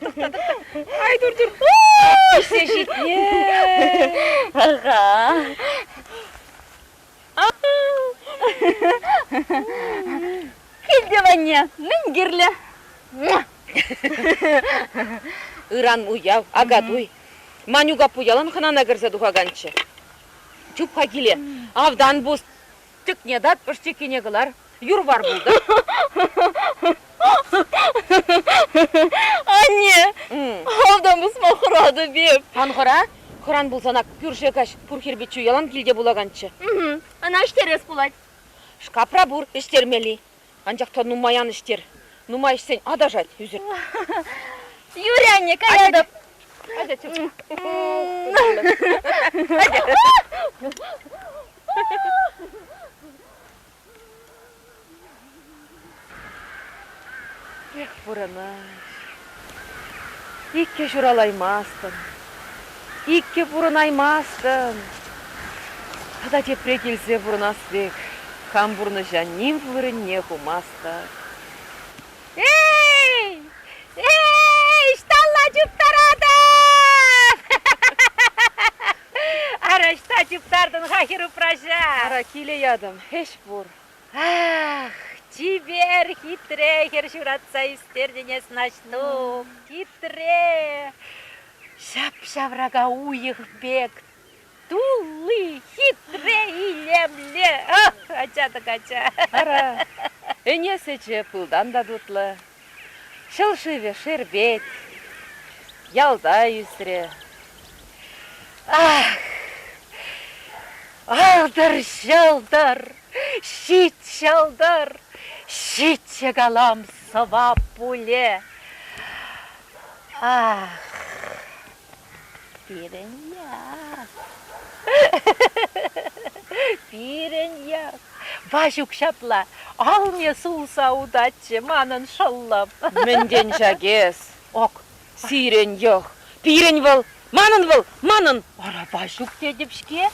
Тӑхта, тӑхта. Ай, тур, тур. Ӳссе ҫитнӗ. Аха. Килте ванне мӗн кирлӗ? Ыран уяв, Акатуй. Манюк аппу ялан хӑнана кӗрсе тухаканччӗ. Чуп-ха киле, автан пус. Тӗкне тат, ӑшчиккине кӑлар. Юр-вар пултӑр. Анне, автан пусма хӑратӑп эп. Ан хӑра. Хӑран пулсан ак кӳрше каҫ пур хӗр-пиччӳ ялан килте пулаканччӗ. Ӑна ӗҫтерес пулать. Шкапра пур ӗҫтермелли. Анчах та нумай ан ӗҫтер. Нумай ӗҫсен аташать ӳсӗр. Юрӗ, анне, каятӑп. Атя, чуп. Атя. Эх, пурӑнать. Иккӗ ҫуралаймастӑн, иккӗ пурӑнаймастӑн. Тата тепре килсе пурӑнас пек хам пурнӑҫа ним вырӑнне хумастӑп. Эй! Эй, ӑҫталла чуптаратӑн? Ара, ӑҫта чуптартӑн-ха хӗрупраҫа? Ара, киле ятӑм, ӗҫ пур. Ах, чипер хитре хӗр ҫуратса ӳстертӗн эс, Наҫтук, хитре! Ҫап-ҫаврака уйӑх пек, тулли, хитре, илемлӗ. Ах, ача-тӑк ача. Ара, ӗне сӗчӗ пылтан та тутлӑ. Ҫӑл шывӗ шерпет, ялта ӳсрӗ. Ах, алтӑр ҫӑлтӑр, ҫич ҫӑлтӑр, ҫиччӗ калам сӑвап пулӗ. Ах, пирӗн ях, пирӗн ях. Ваҫук ҫапла алне сулса утатчӗ манӑн шӑллӑм. Мӗнтен ҫак эс? Ок. Сирӗн йӑх. Пирӗн вӑл. Манӑн вӑл. Манӑн. Ара, Ваҫук тетӗп-ҫке.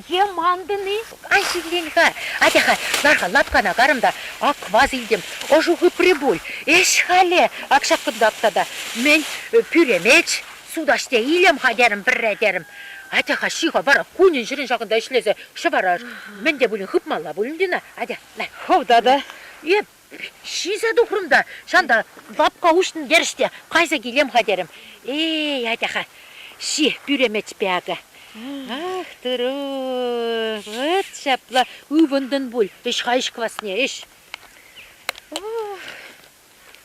Е мантӑн-и? Ан ҫиллен-ха. Атя-ха, лар-ха, лапкана карӑм та ак квас илтӗм. Ӑшу хыпрӗ пуль. Ӗҫ халӗ. Ак ҫакӑнтах тата. Мӗн, пӳремеч, сутаҫ те илем-ха терӗм пӗрре терӗм. Атя-ха, ҫи-ха, вара кунӗн-ҫӗрӗн ҫакӑнта ӗҫлесе ҫӑвара мӗн те пулин хыпмалла пулин те на. Атя, на. Хӑв тата. Эп ҫисе тухрӑм та, ҫанта лапка уҫнӑ терӗҫ те, кайса килем-ха терӗм. Эй, атя-ха, ҫи пӳремечпе акӑ. Ах, тӑрук, вӑт ҫапла ывӑнтӑн пуль, ӗҫ-ха ӗҫ квасне, ӗҫ.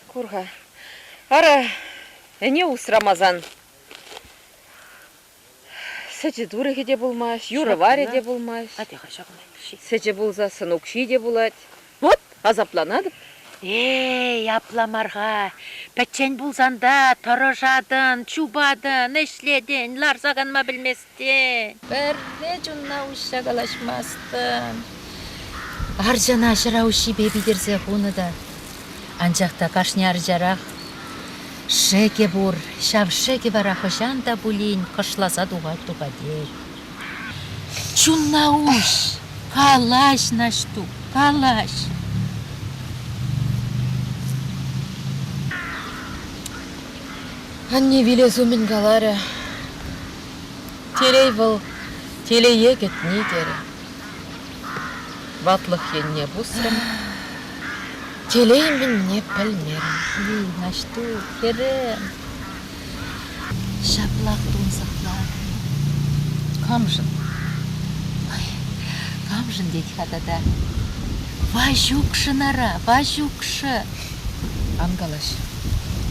Кур-ха, ара, ӗне усрамасан сӗчӗ-турӑхӗ те пулмасть, юрӑ-варӗ те пулмасть. Атя-ха ҫакна. Сӗчӗ пулсассӑн укҫи те пулать. Вот, асапланатӑп. Эй, апла мар-ха. Пӗччен пулсан та тӑрӑшатӑн, чупатӑн, ӗҫлетӗн, ларса канма пӗлместӗн. Пӗрре чунна уҫса калаҫмастӑн. Арчана ҫӑра уҫҫипе питӗрсе хунӑ та. Анчах та кашни арчарах шӗкӗ пур, ҫав шӗкӗ вара хӑҫан та пулин кӑшласа тухать-тухатех. Чунна уҫ, калаҫ, Наҫтук, калаҫ. Анне вилес умӗн каларӗ: Телей вӑл телее кӗтни терӗ. Ватлӑх енне пусрӑм, телей мӗнне пӗлмерӗм. Эй, Наҫтук, хӗрӗм, ҫаплах тунсӑхларӑм. Камшӑн? Ой, камшӑн тет-ха тата? Ваҫукшӑн ара, Ваҫукшӑ. Ан калаҫ.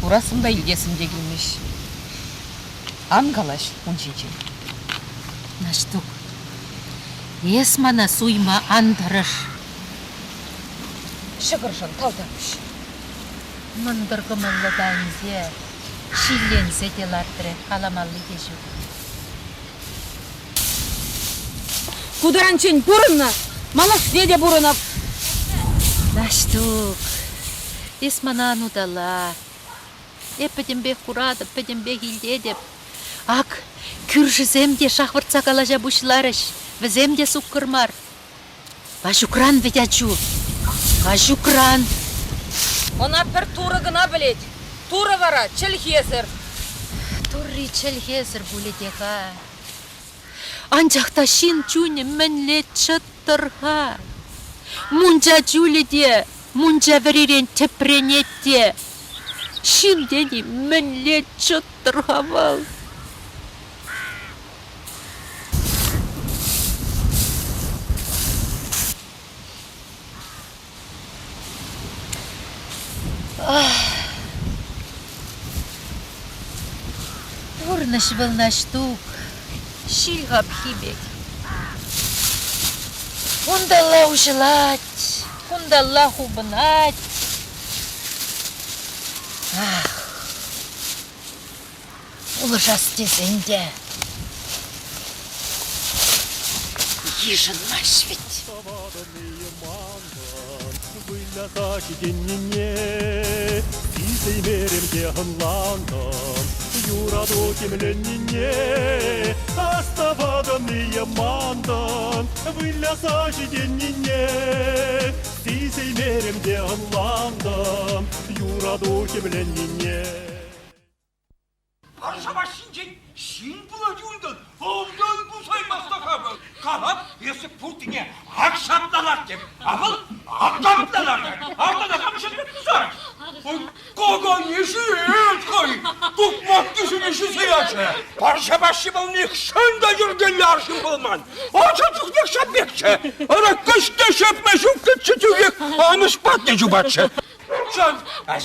Курассӑм та илтессӗм те килмест. Ан калаҫ ун ҫинчен. Наҫтук, эс мана суйма ан тӑрӑш. Ҫӑкӑршӑн тавтапуҫ. Мӑнтӑр кӑмӑллӑ та ӗнтӗ, ҫилленсе те лартрӗ, каламалли те ҫук. Ку таранччен пурӑннӑ, малашне те пурӑнӑп. Наҫтук, эс мана ан утала. Эп пӗтӗмпех куратӑп, пӗтӗмпех илтетӗп. Ак, кӳршӗсем те шахвӑртса калаҫа пуҫларӗҫ, вӗсем те суккӑр мар. Ваҫукран вӗт ачу, Ваҫукран. Ӑна пӗр Турӑ кӑна пӗлет. Турӑ вара чӗлхесӗр. Турри чӗлхесӗр пулӗ те-ха. Анчах та ҫын чунӗ мӗнле чӑттӑр-ха? Мунча чулӗ те мунча вӗрирен тӗпренет те. Ҫын тени мӗнле чӑттӑр-ха вӑл? Пурнӑҫ вӑл Наҫтук, ҫил хапхи пек. Унталла уҫӑлать, кунталла хупӑнать. Ах, пулӑшас тесен те йышӑнмасть вӗт. Выляса ҫитӗннине сисеймерӗм те ӑнлантӑм. Юрату темленнине астӑватӑн-и мантӑн. Выляса ҫитӗннине сисеймерӗм те ӑнлантӑм. Юрату темленнине. Варшава ҫинчен ҫын пулать унтан, автан пусаймастӑха вӑл. Калап, эсӗ пуртине ак ҫаплалар теп, а вӑл ак ҫаплалар. Автана хам ҫӗнме пусать. Какайне ҫиет хӑй, тукмаккисене ҫисе ячӗ. Варшава вӑл нихҫан та йӗркеллӗ арҫын пулман. Ача чухнех ҫав пекчӗ. Ара кӗҫте ҫепме ҫуккӑччӗ тӳрех амӑш патне чупатчӗ. Чон,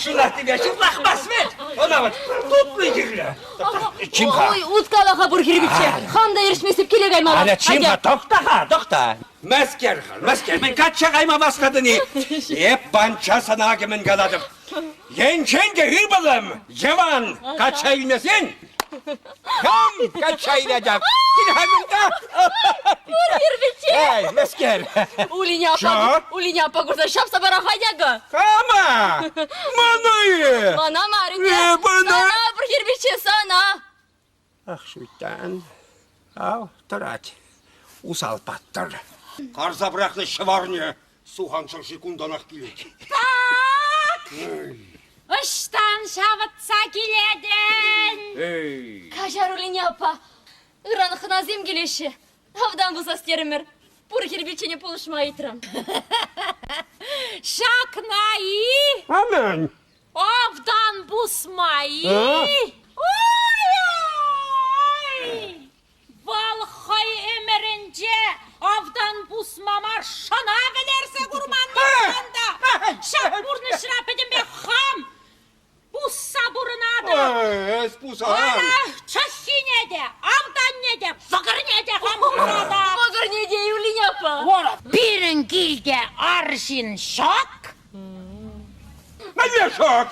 ҫулаттипе ҫырлахмасть вӗт. Ӑна вот тутлӑ кирлӗ. Чим-ха. Ой, уткала-ха пур хирӗпичче. Хам та ерӗшмесӗп киле каймалла. Аля, чим-ха, тӑхта-ха, тӑхта. Мӗскер-ха, мӗскер, мӗн качча кайма васкатӑн-и? Эп панча сана акӑ мӗн калатӑп. Енчен те ывӑлӑм, Йӑван, качча илмесен, Кам качча илетӗп? Кил-ха кунта! Пур кирпӗчче! Эй, мӗскер? Улине аппа, Улине аппа курса ҫапса пӑрахать акӑ. Кама? Мана-и? Мана мар ӗнтӗ. Сана, пур кирпӗчче, сана. Ах, шуйттан. Ав, тӑрать. Усал паттӑр. Карса пӑрахнӑ ҫӑварне сухан шӑрши кунтанах килет. Так! Ӑҫтан ҫавӑтса килетӗн? Эй! Каҫар, Улине аппа. Ыран хӑнасем килеҫҫӗ. Автан пусас терӗмӗр. Пур кирпӗччене пулӑшма ыйтрӑм. Ҫакна-и? А мӗн? Автан пусма-и? Ой-ой! Вӑл хӑй ӗмӗрӗнче автан пусма мар шӑна вӗлерсе курман пулсан та ҫак пурнӑҫра пӗтӗмпех хам пусса пурӑнатӑп. Эс пусан. Вара чӑххине те, автанне те, вӑкӑрне те хам пусатӑп. Вӑкӑрне те Юлине аппа. Пирӗн килте арҫын ҫак. Мӗнле ҫак?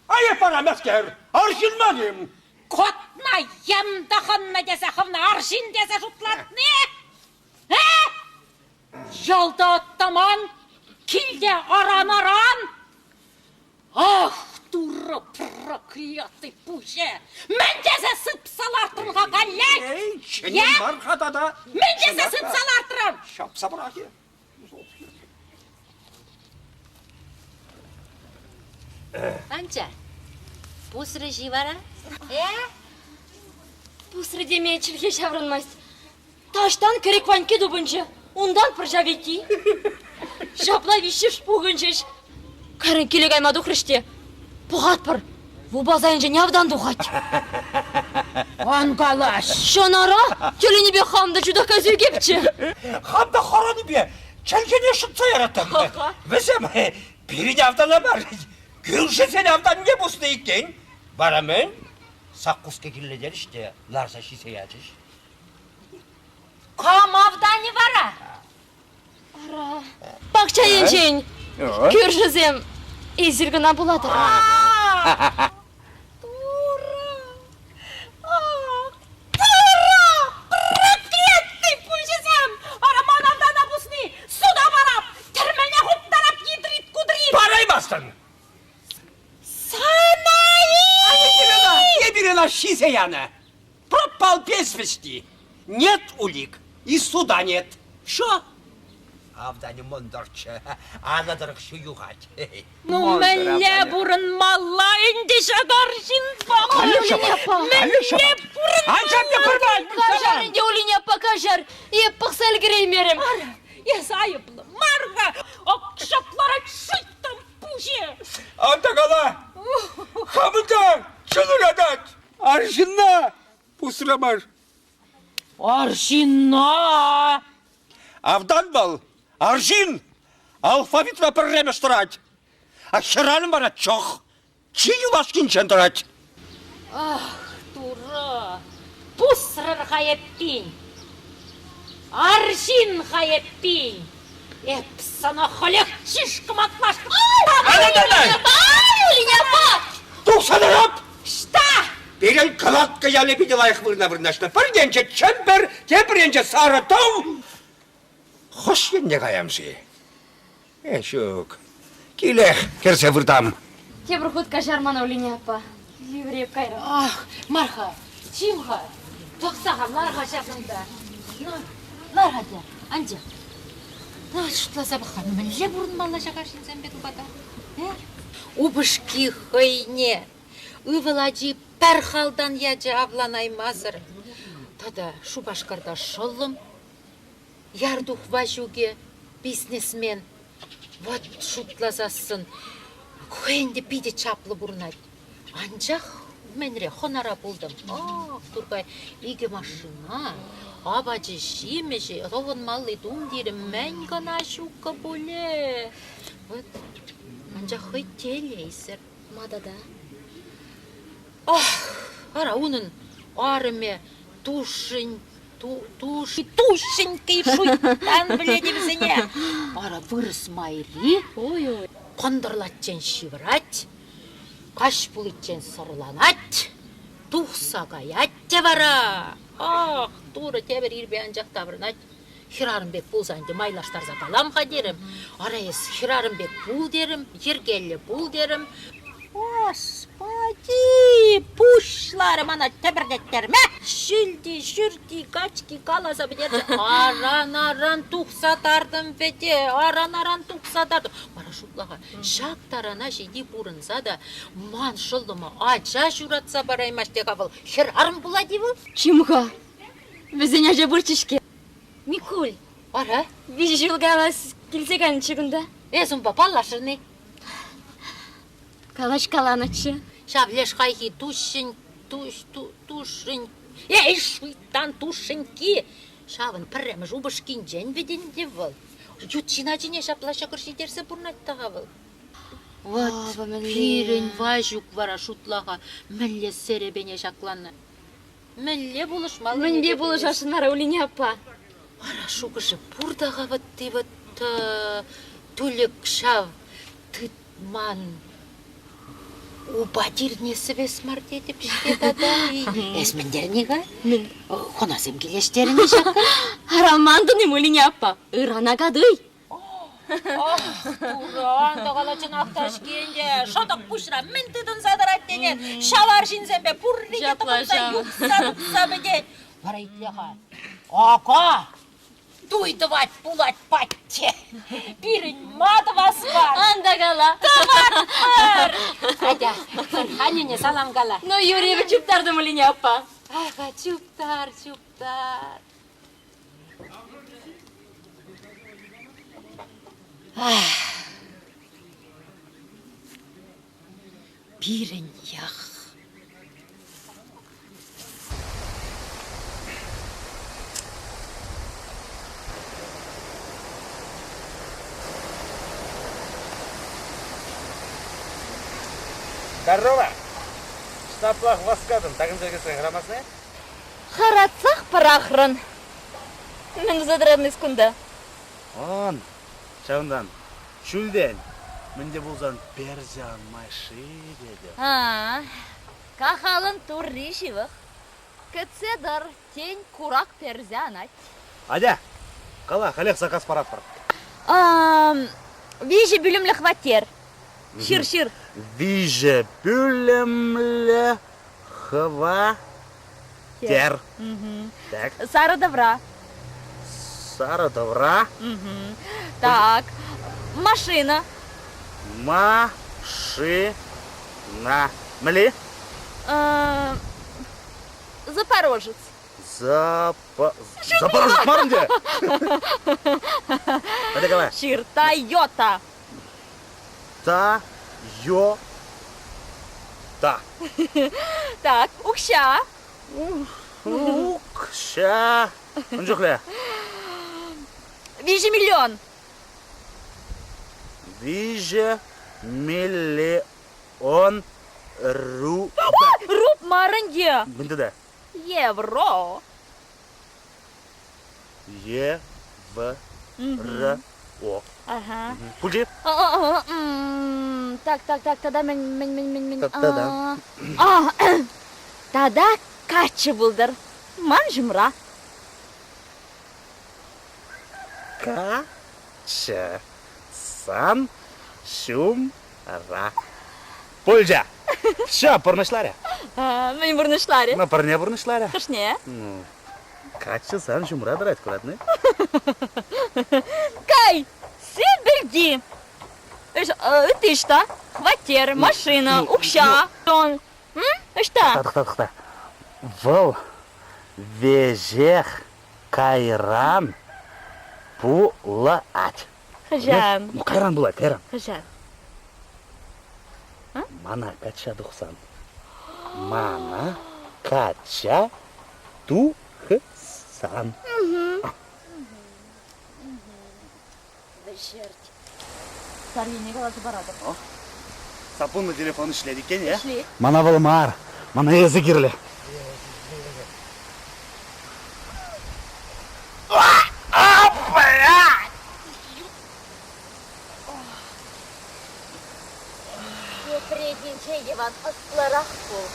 А эп вара мӗскер? Арҫын мар-им? Котна йӗм тӑхӑннӑ тесе хӑвна арҫын тесе шутлатни? Э? Ялта оттаман, килте аран-аран. Ах, турӑ проклятый пуҫӗ! Мӗн тесе сыпса лартрӑн-ха каллех? Эй, чӗнен мар-ха тата. Мӗн тесе сыпса лартрӑн? Ҫапса пӑрахӗ. Анча, пусрӗ-ши вара? Э? Пусрӗ теме чӗлхе ҫаврӑнмасть. Таҫтан кӗрӗк Ванькки тупӑнчӗ, унтан пӑрҫа Витти. Ҫапла виҫҫӗш пухӑнчӗҫ. Кайран киле кайма тухрӗҫ те пӑхатпӑр, лупас айӗнчен автан тухать. Ан калаҫ. Ҫӑнара тӗлӗннипе хам та чутах кайса ӳкепчӗ. Хам та хӑранипе чӗлхене шӑтса яраттӑм. Вӗсем пирӗн автана мар, кӳршӗсен автанне пуснӑ иккен. Вара мӗн? Саккуска кирлӗ терӗҫ те ларса ҫисе ячӗҫ. Кам автанӗ вара? Ара, пахча енчен кӳршӗсем эсир кӑна пулатӑр. Турӑ! Ах, Турӑ! Проклятый пуҫӗсем! Ара, ман автана пусни суда парап, тӗрмене хуптарап йитрит-кудрит! Параймастӑн! Сана-и! Эпир ӑна ҫисе янӑ. Пропал без вести. Нет улик и суда нет. Что? Автанӗ мӑнтӑрччӗ, алӑ тӑрӑх ҫу юхать. Ну, мӗнле пурӑнмалла ӗнтӗ ҫак арҫынпа? Мӗнле пурӑнмалла? Каҫар ӗнтӗ, Улине аппа, каҫар. Эп пӑхса ӗлкӗреймерӗм. Эс айӑплӑ мар-ха, ҫапларах шуйттан пуҫӗ. Ан та кала, хамӑн та чун ыратать. Арҫынна пусрамаш. Арҫынна! Автан вӑл, арҫын, алфавитра пӗрремӗш тӑрать. А хӗрарӑм вара чӑх, чи юлашкинчен тӑрать. Ах, Турӑ, пусрӑр-ха эппин! Арҫын-ха эппин! Эп сана халех чышкӑматлашкӑп! Тухса тӑрап! Ӑҫта? Пирӗн Кӑлаткӑ ялӗ питӗ лайӑх вырӑна вырнаҫнӑ. Пӗр енче Чӗмпӗр, тепӗр енче Сарӑ ту. Хӑш енне каям-ши? Э, ҫук. Килех кӗрсе выртам. Тепӗр хут каҫар мана, Улине аппа. Йывӑр кайрӑм. Ах, Марха, чим-ха, пӑхса-ха, лар-ха ҫакӑнта. Ну, лар-ха те, анчах. Ну, шутласа пӑх-ха, ну мӗнле пурӑнмалла ҫак арҫынсемпе тупата? Э? Упӑшки хӑйне, ывӑл ачи пӗр халтан ячӗ авланаймасӑр. Тата Шупашкарта шӑллӑм Яртух Ваҫукӗ, бизнесмен, вӑт шутласассӑн хӑйӗн те питӗ чаплӑ пурӑнать. Анчах мӗнре хӑнара пултӑм. Ах, Туркай, икӗ машина, апачӗ-ҫимӗҫӗ, тӑхӑнмалли тумтирӗ мӗн кӑна ҫуккӑ пулӗ. Вӑт, анчах хӑй телейсӗр. Ма тата? Ах, ара унӑн арӑмӗ тушшин Тушенький шуйттан пӗлет-и вӗсене? Ара вырӑс майри кӑнтӑрлаччен ҫывӑрать, каҫ пуличчен сӑрланать, тухса каять те вара. Ах, Турӑ тепӗр ирпе анчах таврӑнать. Хӗрарӑм пек пулсан ӗнтӗ майлаштарса калам-ха терӗм. Ара эс хӗрарӑм пек пул терӗм, йӗркеллӗ пул терӗм. Господи, пуҫларӗ мана тӗпӗртеттерме. Ҫӳлти, ҫӳрти, качки каласа пӗтерчӗ. Аран-аран тухса тартӑм вӗт, аран-аран тухса тартӑм. Вара шутла-ха, ҫак тарана ҫити пурӑнса та ман шӑллӑма ача ҫуратса параймасть те-ха вӑл. Хӗрарӑм пулать-и вӑл? Чим-ха, вӗсен ача пурччӗ-ҫке. Микуль. Ара? Виҫӗ ҫул каялла килсе кайнӑччӗ кунта. Эс унпа паллашрӑн-и? Калаҫкаланӑччӗ. Ҫав леш хайхи тушшин, тушшин, эй, шуйттан тушшинкки! Ҫавӑн пӗрремӗш упӑшкинчен вӗт ӗнтӗ вӑл. Ют ҫын ачине ҫапла ҫӑкӑр ҫитерсе пурӑнать та-ха вӑл. Вот пирӗн Ваҫук вара шутла-ха, мӗнле серепене ҫакланнӑ. Мӗнле пулӑшмаллине Мӗнпе пулӑшасшӑн вара Улине аппа? Ара, шухӑшӗ пур та-ха вӑтти-вӑтта. Тулӗк ҫав тытман упа тирне сӗвес мар тетӗп-ҫке тата. Эс мӗн терӗн-ха? Мӗн? Хӑнасем килӗштернӗ ҫакӑ. Ара, мантӑн-им, Улине аппа? Ыран акатуй. Ах, Турӑ, тӑкала чӑнах та-ҫке ӗнтӗ. Шӑтӑк пуҫра мӗн тытӑнса тӑрать тенӗ. Ҫав арҫынсемпе пуррине тӑхӑнса юхса тухса пӗтет. Вара итле-ха. Ака! Туй тӑвать пулать патте. Пирӗн ма тӑвас мар? Ан та кала. Тӑватпӑр! Атя, аннене салам кала. Ну, Юрьева чуптартӑм Улине аппа. Ага, чуптар, чуптар. Пирӗн йӑх. Здорово! Штаплах васкатӑн, такӑнса кӗрсен хӑрамасна? Хӑратсах пӑрахрӑн. Мӗн туса тӑратӑн эс кунта? Он, ҫавӑнтан, ҫӳлтен, мӗн те пулсан персе анмай-ши тетӗп. А, кахалӑн турри ҫывӑх. Кӗтсе тӑр, тен, курак персе анать. Атя, кала, халех заказ паратпӑр. Виҫӗ пӳлӗмлӗ хваттер. Ҫыр, ҫыр. Виҫӗ пӳлӗмлӗ хваттер. Тер. Так. Сарӑ тӑвра. Сарӑ тӑвра. Так, машина. Машина. Мӗнле? Запорожец. Запа... Запорожец мар ӗнтӗ. Тата кала. Ҫыр Тойота. Та йо та. Так, укҫа. Укҫа. Ун чухлӗ. 3 миллион. 3 миллион рубль. Руб мар ӗнтӗ. Мӗн тата? Евро. Е В Р О. Ага. Пулчӗ? Так, так, так, тата мӗн, мӗн, мӗн, мӗн, мӗн. Тата. А, тата каччӑ пултӑр. Ман ҫумра. Каччӑ сан ҫумра. Пулчӗ. Все, пурнӑҫларӗ. Мӗн пурнӑҫларӗ? Ну, пӗрне пурнӑҫларӗ. Хӑшне? Ну, каччӑ сан ҫумра тӑрать, куратни? Кай, сӗпӗлти. Ытти ӑҫта? Хваттер, машина, укҫа. Ӑҫта? Тӑхта, тӑхта. Вӑл веҫех кайран пулать. Хӑҫан? Ну, кайран пулать, кайран. Хӑҫан? Мана качча тухсан. Мана качча тухсан. Вӗҫерт. Тарьене каласа паратӑп. Саппунлӑ телефон ӗҫлет иккен, э? Ӗҫлет. Мана вӑл мар, мана эсӗ кирлӗ. Тепрехинче Йӑван ӑслӑрах пул.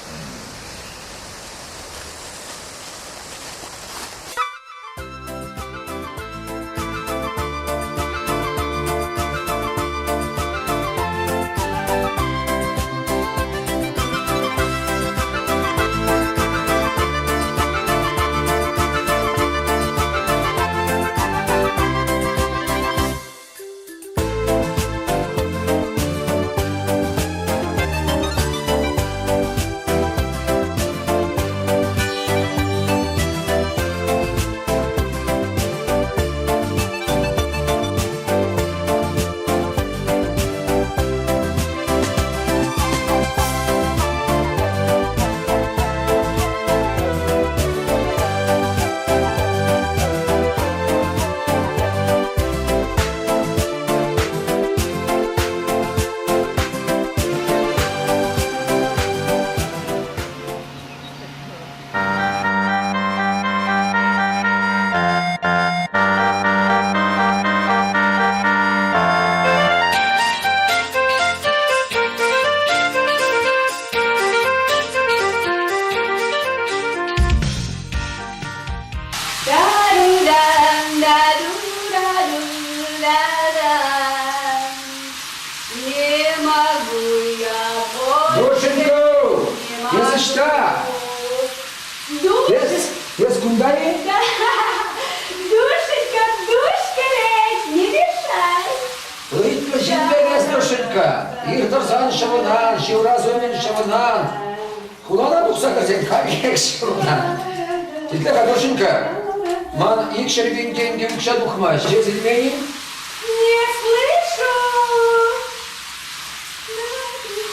Не могу я больше. Душенька, эс ӑҫта? Эс, эс кунта-и? Душенька, душ кӗрет, не мешай. Ыйтнӑ ҫын пек эс, Душенька. Ир тӑрсан ҫӑвӑнан, ҫыврас умӗн ҫӑвӑнан. Хулана тухса кӗрсен каллех ҫӑвӑнан. Итле-ха, Душенька, ман 200 000 тенкӗ укҫа тухмасть. Эс илмен-и? Не слышу.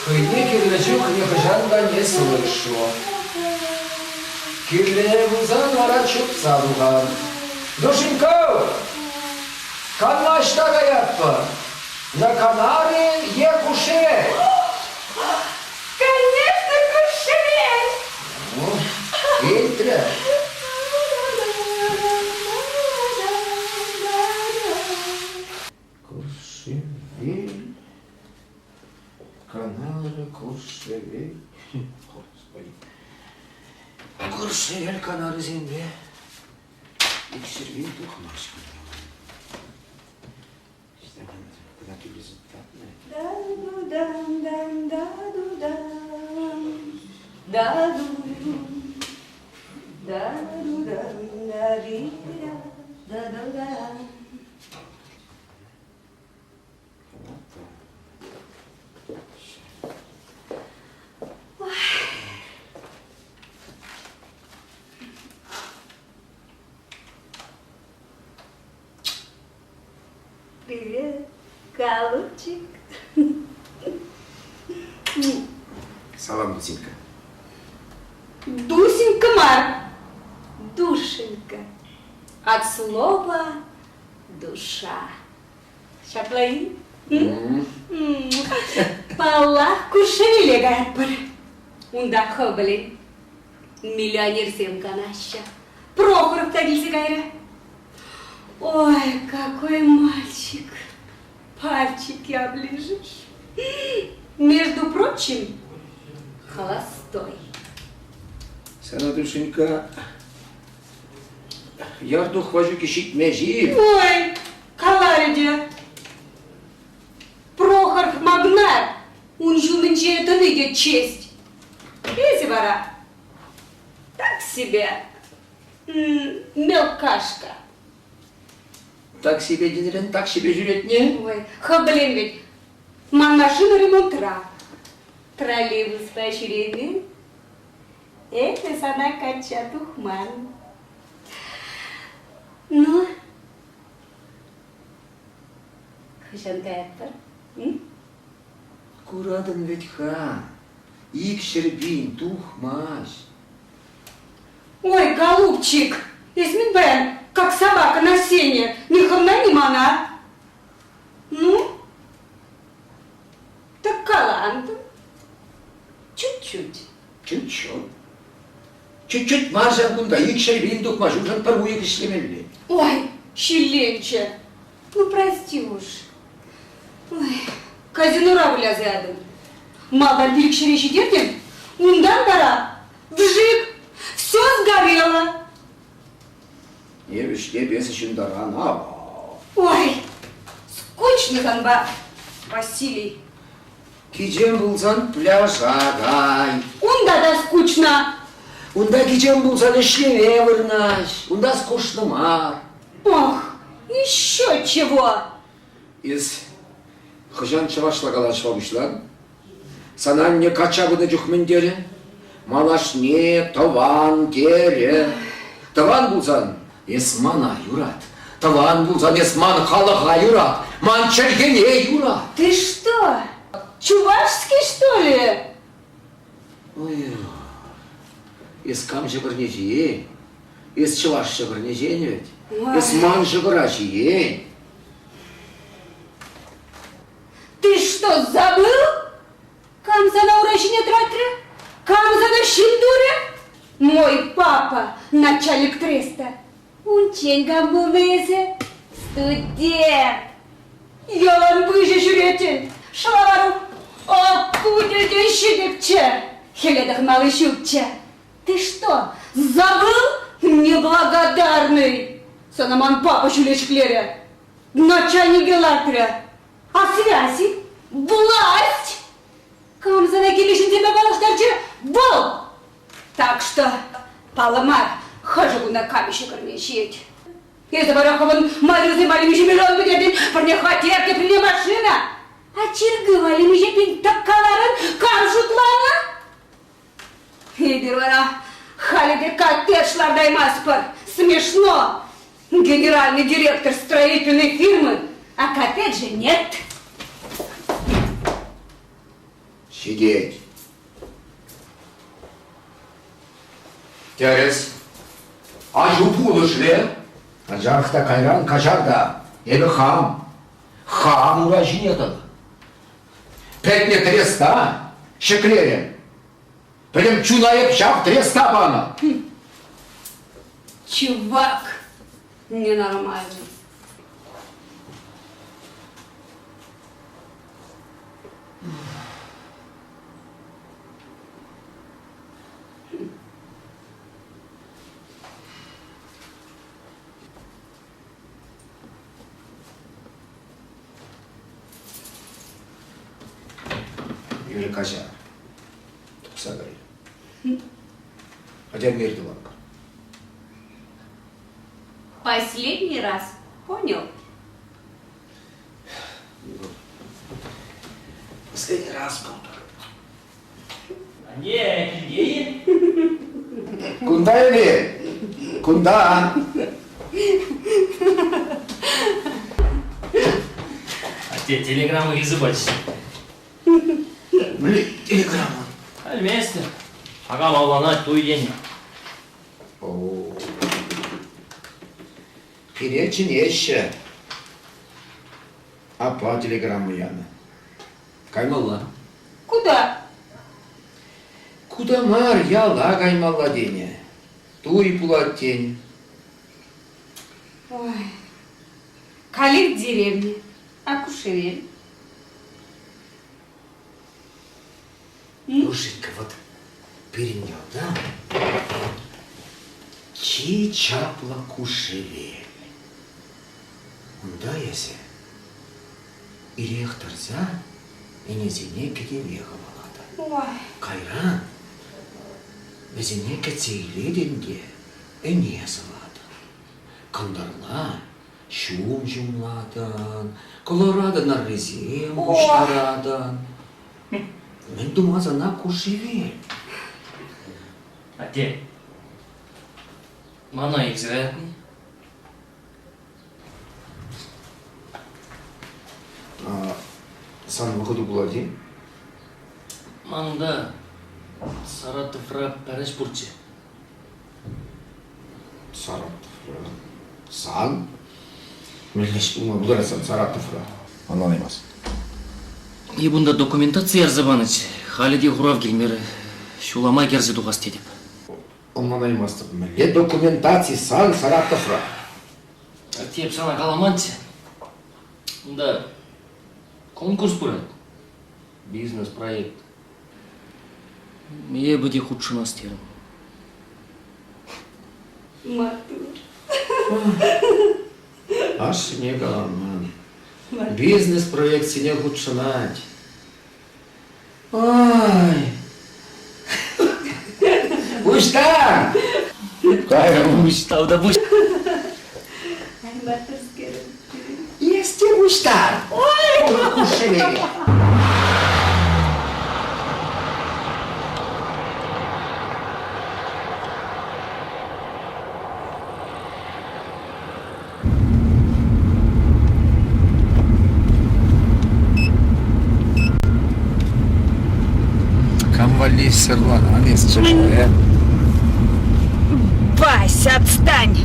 Хӑйне кирлӗ чух нихӑҫан та не слышу. Кирлӗ пулсан вара чупса тухан. Душенька, канма ӑҫта каятпӑр? На Канары е Кушеве? Конечно, Кушеве! Ну, илтрӗ. Куршевель, Канары, Куршевель. Господи. Куршевель Канарысемпе икҫӗрвен тухмасть. Привет, голубчик. Салам, Дусенька. Дусенька мар, душенька. От слова душа. Ҫапла-и? Паллах, куршӗвеле каятпӑр. Унта хӑв пӗлен. Миллионерсем канаҫҫӗ. Прохоров та килсе кайрӗ. Ой, какой мальчик! Пальчики оближешь. Между прочим, холостой. Сана, душенька, ярдух Ваҫуки ҫитмест-и? Ой, каларӗ те. Прохоров магнат, ун ҫумӗнче тӑни те честь. Эсӗ вара так себе мелкашка. Так себе тенӗрен так себе ҫӳретне? Ой, хӑв пӗлен вӗт, ман машина ремонтра. Троллейбуспа ҫӳремен. Эпӗ сана качча тухман. Ну, хӑҫан каятпӑр? Куратӑн вӗт-ха, ик ҫӗрпин тухмасть. Ой, голубчик, эс мӗн паян, как собака на сене, ни хӑвна, ни мана. Ну, так калантӑм. Чуть-чуть. Чуть-чуть. Чуть-чуть мар ҫав кунта, ик ҫӗрпин тухма ҫукшӑн пӗр уйӑх ӗҫлемелле. Ой, ҫилленчӗ. Ну, прости уж. Ой, казинора выляса ятӑм. Малтан пилӗкҫӗре ҫитертӗм, унтан вара вжик, все сгорело. Эп ӗҫлеп эсӗ ҫунтаран, ав. Ой, скучно санпа, Василий. Кичем пулсан пляжа кай. Унта та скучно. Унта кичем пулсан ӗҫлеме вырнаҫ. Унта скучно мар. Ох, еще чего! Эс хӑҫан чӑвашла калаҫма пуҫлан? Сана анне качча пынӑ чух мӗн терӗ? Малашне тӑван терӗ. Тӑван пулсан эс мана юрат. Тӑван пулсан эс ман халӑха юрат, ман чӗлхене юрат. Ты что, чувашский, что ли? Ой, эс кам ҫӑкӑрне ҫиен? Эс чӑваш ҫӑкӑрне ҫиен вӗт. Эс ман ҫӑкӑра ҫиен. Ты что, забыл? Кам сана ура ҫине тӑратрӗ? Кам сана ҫын турӗ? Мой папа, начальник треста. Унччен кам пулнӑ эсӗ? Студент! Ялан выҫӑ ҫӳретӗн. Шӑлавару ак-ку тӗлте ҫӗтӗкчӗ. Хӗле тӑхӑнмалли ҫукчӗ. Ты что, забыл, неблагодарный? Сана ман папа ҫӳле ҫӗклерӗ. Начальнике лартрӗ. А связи? Власть! Кам сана киле ҫынсемпе паллаштарчӗ? Вӑл! Так что, паллӑ мар, хӑшӗ кунта кам ҫӑкӑрне ҫиет. Эсӗ вара хӑвӑн майрусем валли миҫе миллион пӗтертӗн, пӗрне хваттер, теприне машина. А чиркӳ валли миҫе пин тӑккаларӑн, кам шутланӑ? Эпир вара халӗ те коттедж лартаймастпӑр. Смешно! Генеральный директор строительной фирмы, а коттеджа нет. Ҫитет. Тӗрӗс. Аҫу пулӑшрӗ. Анчах та кайран каҫар та, эпӗ хам, хам ура ҫине тӑнӑ. Пӗтнӗ треста ҫӗклерӗм. Пӗтӗм чуна эп ҫав треста панӑ. Чувак ненормальный. Юрӗ каҫар. Тухса кайрӗ. Хотя мир тӑватпӑр. Последний раз. Понял? Последний раз пултӑр. Анне, килте-и? Кунта эпир. Кунта. Атте, телеграмма килсе пачӗ. Мӗнле телеграмма? Пӗлместӗп. Акам авланать, туй тенӗ. Пире чӗнеҫҫӗ. Аппа телеграмма янӑ. Каймалла. Куда? Куда мар, яла каймалла тенӗ. Туй пулать тен. Ой, каллех деревня, а Кушевель? Слушай-ка, вот пирӗн ялта чи чаплӑ Кушевель. Унта эсӗ ирех тӑрса ӗнесене кӗтӗве хӑвалатӑн. Кайран вӗсене кӗтсе илетӗн те ӗне сӑватӑн. Кӑнтӑрла ҫум ҫумлатӑн, колорадо нӑррисем пуҫтаратӑн. Мӗн тума сана ку шевел? Атте, мана илсе каятӑн? Сан вӑхӑту пулать-и? Ман унта Саратовра пӗр ӗҫ пурччӗ. Саратовра? Сан? Мӗнле ӗҫ пулма пултарать сан Саратовра? Ӑнланаймасть. Эп унта документаци ярса панӑччӗ. Халӗ те хурав килмерӗ. Ҫула май кӗрсе тухас тетӗп. Ӑнланаймастӑп. Мӗнле документаци сан Саратовра? Атте, эп сана каламанччӗ. Унта конкурс пырать. Бизнес-проект. Эпӗ те хутшӑнас терӗм. Маттур. Ашшӗне каламан. Бизнес-проектсене хутшӑнать. Ай! Пуҫтар! Кайрӑм пуҫтав та пуҫ. Ай, маттурскерӗм. Эс те пуҫтар! Ой! Хушшине. Кам валли сырланан эс чӗлхе? Вася, отстань!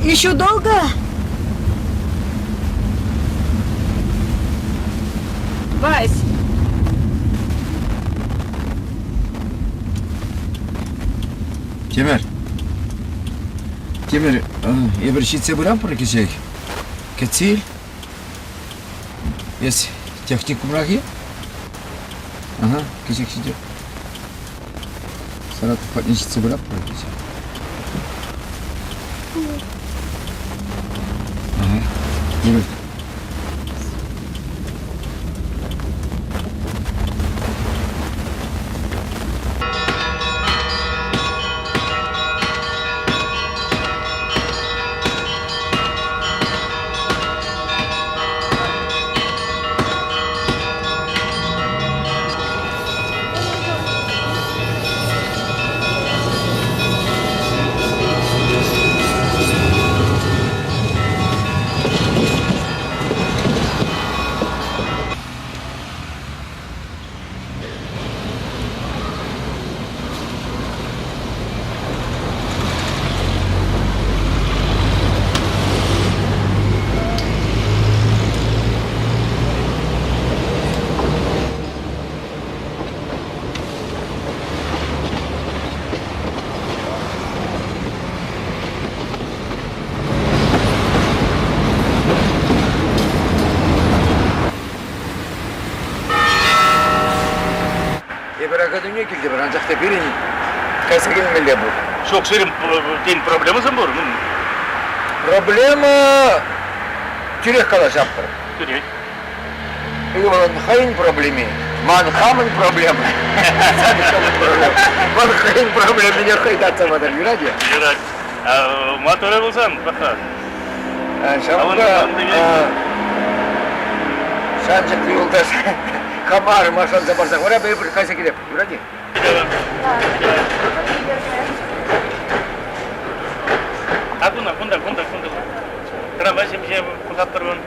Еще долго? Вась! Тимӗр. Тимӗр, эпир ҫитсе пыратпӑр кӗҫех. Кӗтсе ил. Эс техникумрах-и? Ага, кӗҫех ҫитеп. Саратов патне ҫитсе пыратпӑр кӗҫех. Ага, юрать. Эпир академие килтӗмӗр, анчах та пирӗн кайса килмелле пур. Ҫук, сирӗн тен проблемӑсем пур? Проблема тӳрех калаҫатпӑр. кӳрет. Ывӑлӑн хӑйӗн проблеми, ман хамӑн проблема. Ман хӑйӗн проблемине хӑй татса патӑр, юрать-и? Юрать. Моторӗ пулсан, пӑх-ха. Ҫавӑнпа шанчӑклӑ юлташ хама шанса парса вара эпир кайса килеп. Юрать-и? А кунта, кунта, кунта, кунта. Трамвай ҫемҫе пӑхатпӑр вон.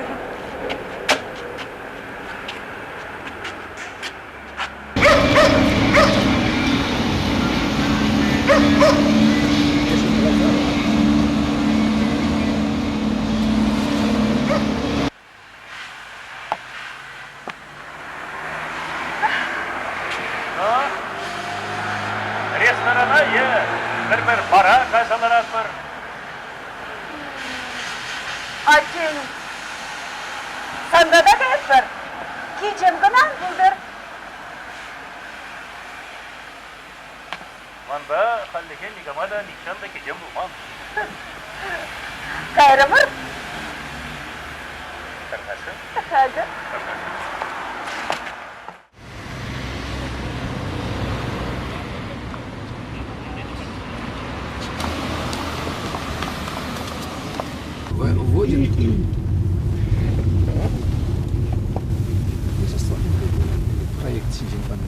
Ресторана е пӗр-пӗр бара кайса ларатпӑр. Аттен, санпа та каятпӑр. Кичем кӑна ан пултӑр. Манпа хальлӗхе никама та нихҫан та кичем пулман. Кайрӑмӑр. Тархасшӑн. Акӑ. Тархасшӑн. Вводим. Проект ҫинчен панӑ.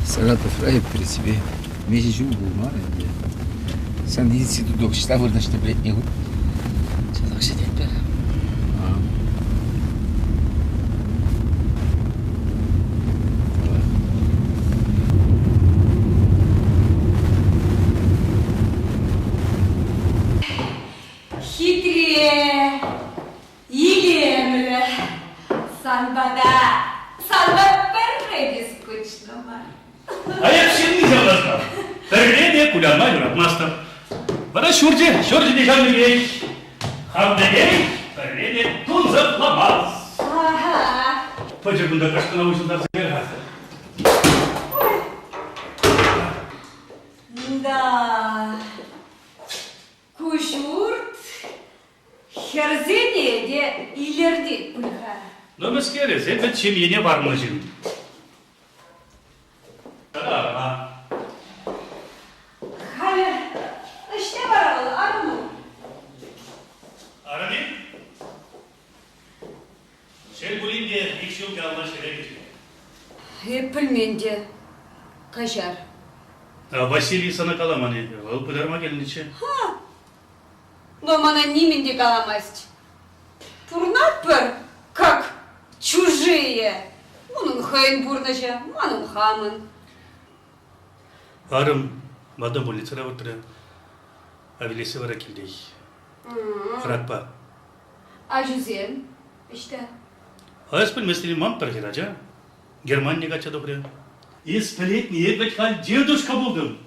Саратовра эп при себе миҫе ҫул пулман ӗнтӗ. Сан институт ӑҫта вырнаҫнӑ пӗлетне хуть? Часах ҫитетпӗр. Хитре, илемлӗ. Санпа та, санпа пӗрре те скучно мар. А эп ҫынни ҫавнашкал. Пӗрре те кулянма юратмастӑп. Вара ҫурчӗ, ҫурчӗ те ҫав пекех. Хам пекех пӗрре те тунсӑхламасть. Ага. Пӑчӑ кунта кашкӑна уҫӑлтарса кайрӗ-ха. Да. Ку ҫурт хӗрсене те илӗртет пуль-ха. Ну, мӗскер эсӗ, вӗт ҫемьене варнӑ ҫын. Халӗ ӑҫта вара вӑл, арӑму? Арӑм-и? Шел пулин те, ик ҫул каялла ҫӗре кӗчӗ. Эп пӗлмен те. Каҫар. Василий сана каламан-и? Вӑл пытарма килнӗччӗ. Ха! Но мана нимӗн те каламасть. Пурӑнатпӑр, как чужие. Унӑн хӑйӗн пурнӑҫӗ, манӑн хамӑн. Арӑм малтан больницӑра выртрӗ, а вилессе вара килтех. Ракпа. Ачусем ӑҫта? А эс пӗлместӗн-и ман пӗр хӗрача? Германие качча тухрӗ. Эс пӗлетни, эп вӗт халь дедушка пултӑм.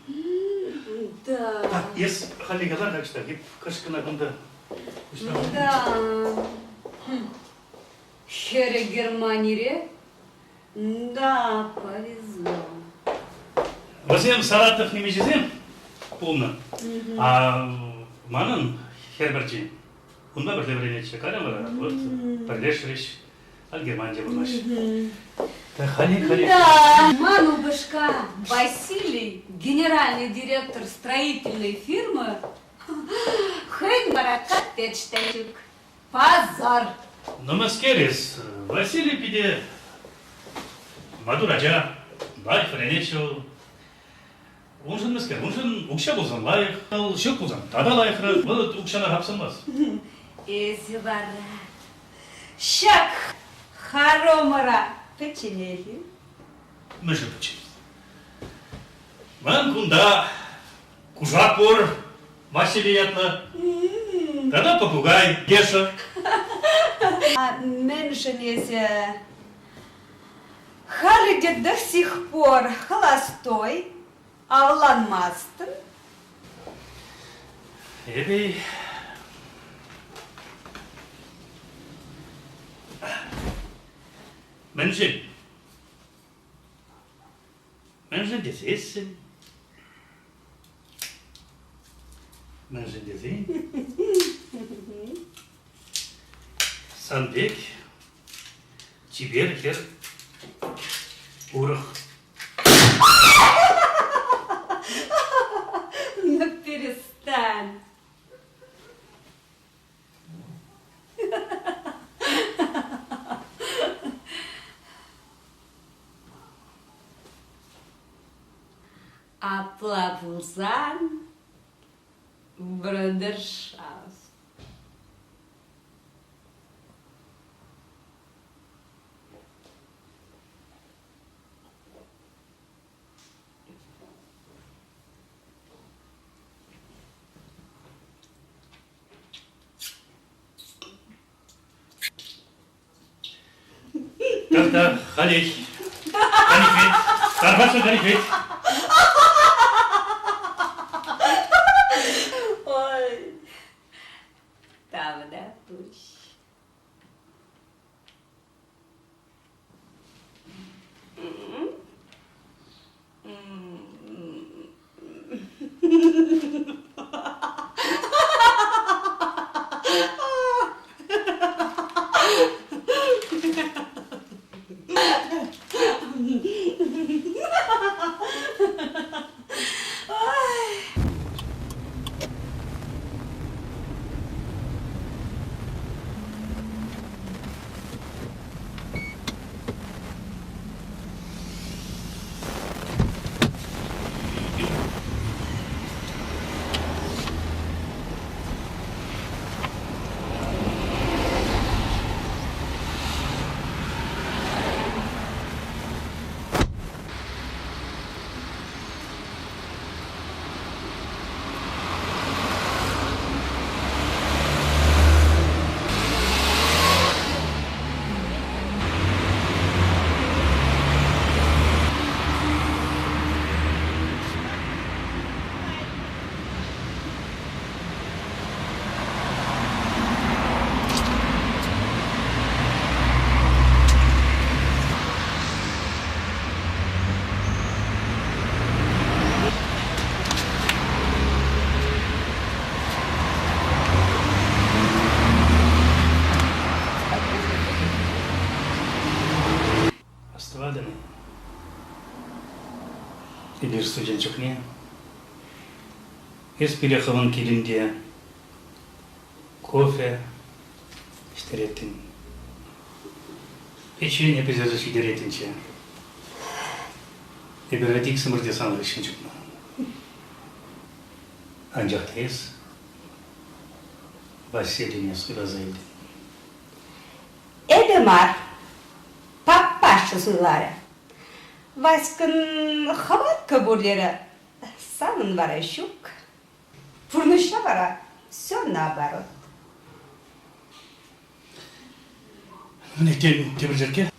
Да. Так, эс халӗ калар так что, эп кӑшкӑна кунта Да. Хӗрӗ Германире? Да, повезло. Вӗсем Саратов нимӗҫӗсем пулнӑ. А манӑн хӗр пӗрчи унпа пӗрле вӗренетчӗ. Кайран вара вот пӗрлешрӗҫ. Халь Германире пурӑнаҫҫӗ. Хали, хали. Да, ман упӑшка Василий, генеральный директор строительной фирмы, хӑйӗн вара коттедж та ҫук. Пасар. Ну, мӗскер эс, Василий питӗ маттур ача, лайӑх вӗренет вӑл. Уншӑн мӗскер, уншӑн укҫа пулсан лайӑх, ҫук пулсан тата лайӑхрах, вӑл укҫана хапсӑнмасть. Эсӗ вара ҫак хоромӑра пӗчченех-и? Мӗншӗн пӗччен? Ман кунта кушак пур, Василий ятлӑ. Тата попугай, Геша. А мӗншӗн эсӗ халӗ те до сих пор холостой, авланмастӑн? Эпӗ Мӗншӗн? тесессӗн, мӗншӗн тесен сан пек чипер хӗр урӑх. Ну, перестань. Апла пулсан брудершафт. Так-так, халех. Канихвет. Тархасшӑн канихвет. Ой, тавтапуҫ. Астӑватӑн-и? Эпир студент чухне эс пире хӑвӑн килӗнте кофе ӗҫтереттӗн. Печенье пӗҫерсе ҫитереттӗнччӗ. Эпир вӗт иксӗмӗр те сан хыҫҫӑн чупнӑ. Анчах та эс Василине суйласа илтӗн. Эпӗ мар, папаша суйларӗ. Васькӑн хӑваткӑ пур терӗ, санӑн вара ҫук. Пурнӑҫра вара все наоборот. Мӗне тепӗр черкке?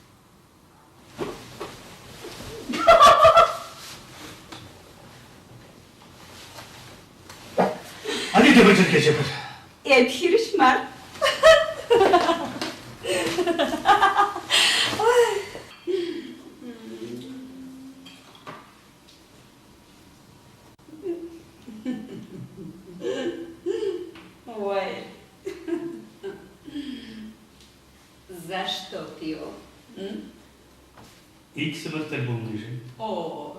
Али тепӗр черкке чӗпӗр. Эп хирӗҫ мар. Ой. За что пью? Иксӗмӗр тӗл пулнишӗн. О,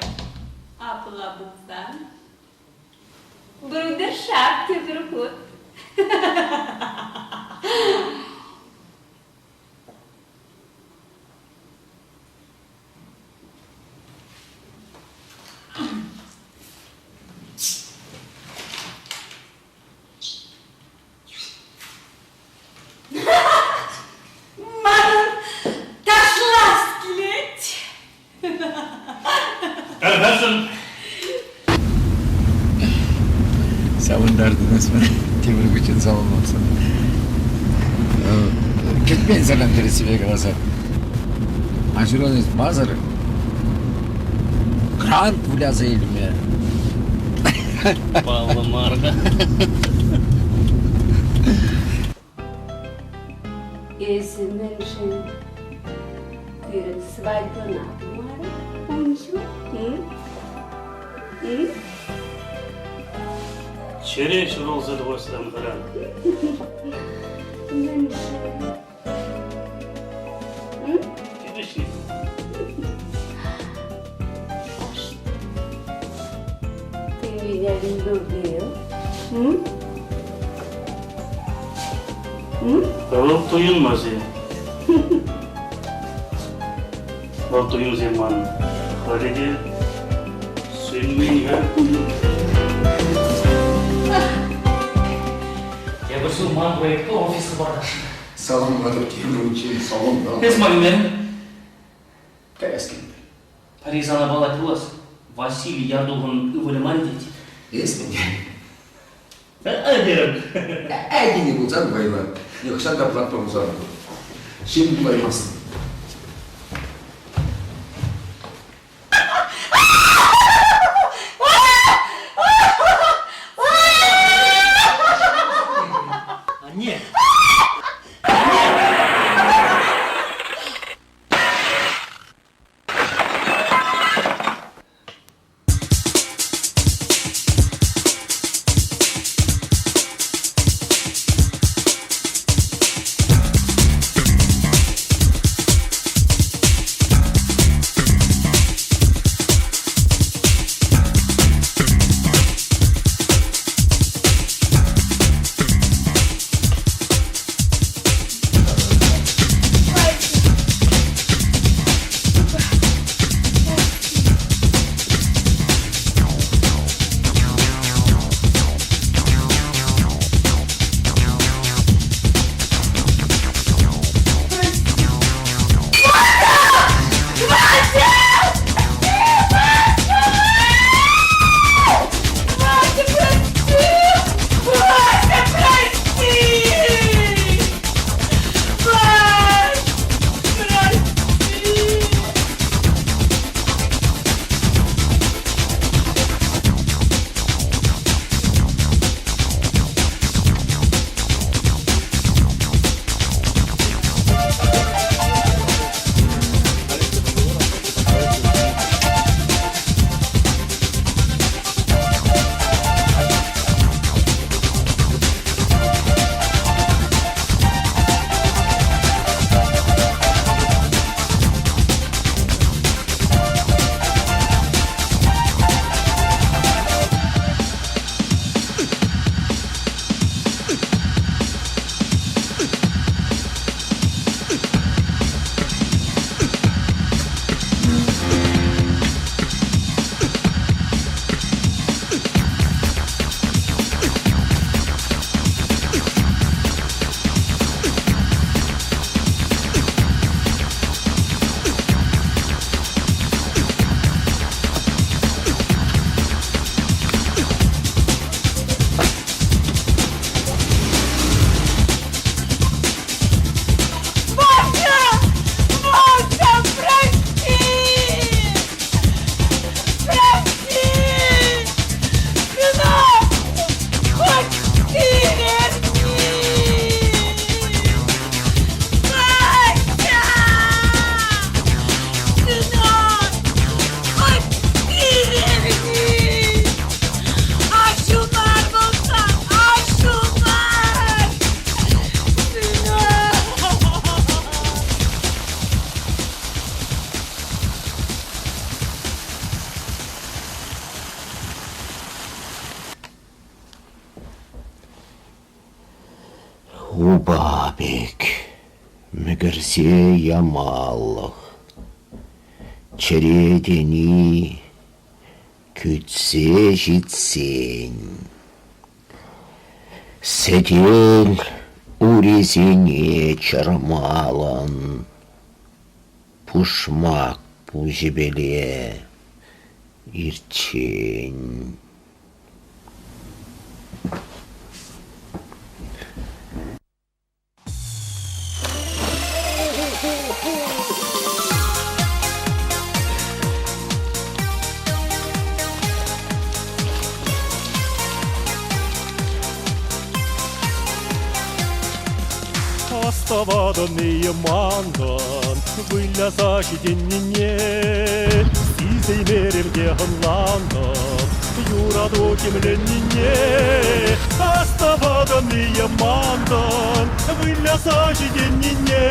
апла пулсан брудершафт тепӗр хут. Манӑн ташлас килет. Тархасшӑн. Савӑнтартӑн эс мана тепӗр хутчен саламласан. Кӗтмен сана тӗрӗссипе каласан. Аҫуран ыйтмасӑр грант выляса илме. Паллӑ мар-ха. Эсӗ мӗншӗн пирӗн свадьбӑна тумарӑн ун чух? Чӗре ҫурӑлса тухасран хӑран. Мӗншӗн? Тивӗҫлӗ. Ты меня любил? М? М? Вӑл туйӑнмасть. Вӑл туйӑмсем ман халӗ те сӳнмен-ха. Тепӗр ҫул ман проектпа офис хӑпартасшӑн. Саламлатӑп тенӗ унччен саламланӑ. Эс ман Каяс килмерӗ. Пӗри сана паллать пулас. Василий Ярдухӑн ывӑлӗ мар тет. Эс мӗн? Терӗм. Тени пулсан вӑйлӑ. Нихӑҫан та пӑлатпа пулсан ҫын пулаймастӑн. Анне! Вася, прости! Вася, прости! Вась, прости! Вася! Вася, прости! Прости! Сынок! Хоть ты верни! Вася! Сынок! Хоть ты верни! Аҫу мар пулсан, аҫу мар! Сынок! Упа пек мӗкӗрсе ямалӑх, чӗре тени кӳтсе ҫитсен, сӗтел урисене чӑрмалӑн, пушмак пуҫӗпеле ирччен. Астӑватӑн-и мантӑн выляса ҫитӗннине? Сисеймерӗм те ӑнлантӑм. Юрату хӗмленнине астӑватӑн-и е мантӑн, выляса ҫитӗннине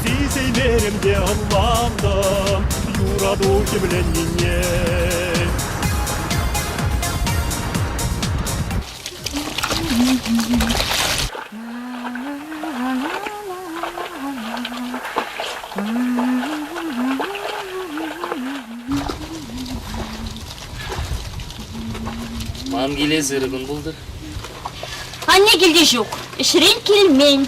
сисеймерӗм те ӑнлантӑм, юрату хӗмленнине. Ман килес ырӑ кун пултӑр. Анне килте ҫук, ӗҫрен килмен.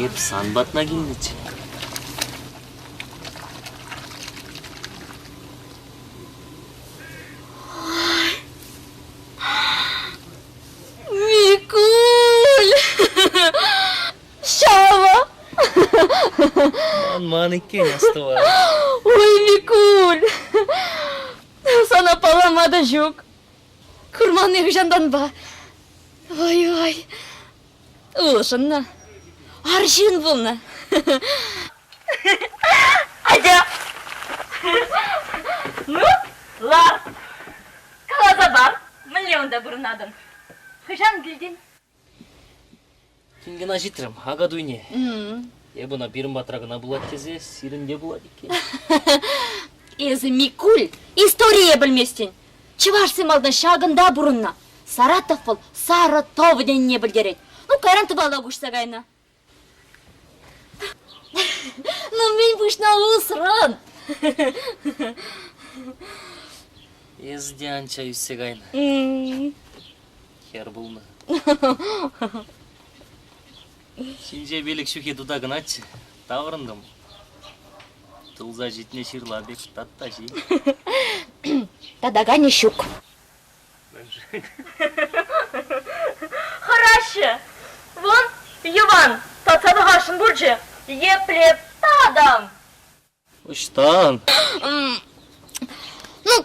Эп сан патна килнӗччӗ. Микуль! Ҫавӑ! Манман иккен астӑвать. Ой, Микуль! Сана паллама та ҫук. Курман нихӑҫантанпа. Ой-ой, улшӑннӑ. Арҫын пулнӑ. Атя! Ну, лар. Каласа пар, мӗнле унта пурӑнатӑн? Хӑҫан килтӗн? Тин кӑна ҫитрӗм, Акатуйне. Эп ӑна пирӗн патра кӑна пулать тесе сирӗнте пулать иккен. Эсӗ, Микуль, историе пӗлместӗн. Чӑвашсем малтан ҫакӑнта пурӑннӑ. Саратов вӑл Сарӑ тӑв тенине пӗлтерет. Ну, кайран тӑвалла куҫса кайнӑ. Ну, мӗн пуҫна усрӑн? Эсӗ те анча ӳссе кайнӑ. Хӗр пулнӑ. Ҫинҫе пилӗк ҫӳхе тута кӑначчӗ. Таврӑнтӑм. Тулса ҫитнӗ ҫырла пек тат-та ҫи. Татаканӗ ҫук. Хӑраҫҫӗ. Вӑн, Йӑван, татса пӑхасшӑн пулчӗ. Епле татам? Ӑҫтан? Ну,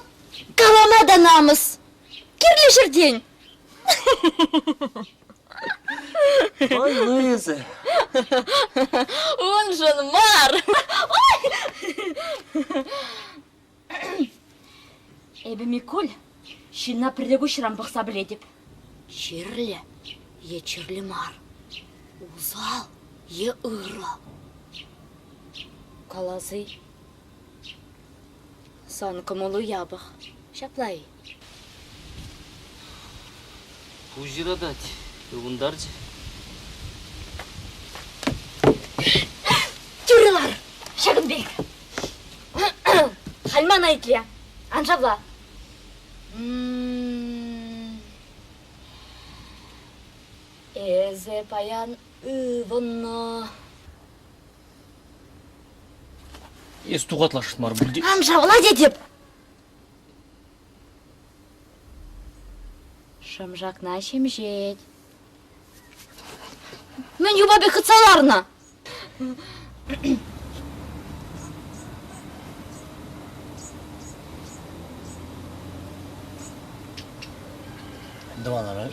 калама та намӑс. Кирлӗ ҫӗртен. Вӑйлӑ эсӗ. Уншӑн мар. Ой! Эпӗ Микуль, ҫынна пӗрре куҫран пӑхса пӗлетӗп. Чирлӗ е чирлӗ мар, усал е ырӑ. Калас-и, сан кӑмӑлу япӑх, ҫапла-и? Пуҫ ыратать, ывӑнтарчӗ. Тӳрӗ лар, ҫакӑн пек. Халь мана итле, ан шавла. Эсӗ паян ывӑннӑ. Эс тухатлашӑн мар пуль те. Ан шавла тетӗп. Шӑмшакна ҫемҫет. Мӗн юпа пек хытса ларнӑ? Тӑванларай.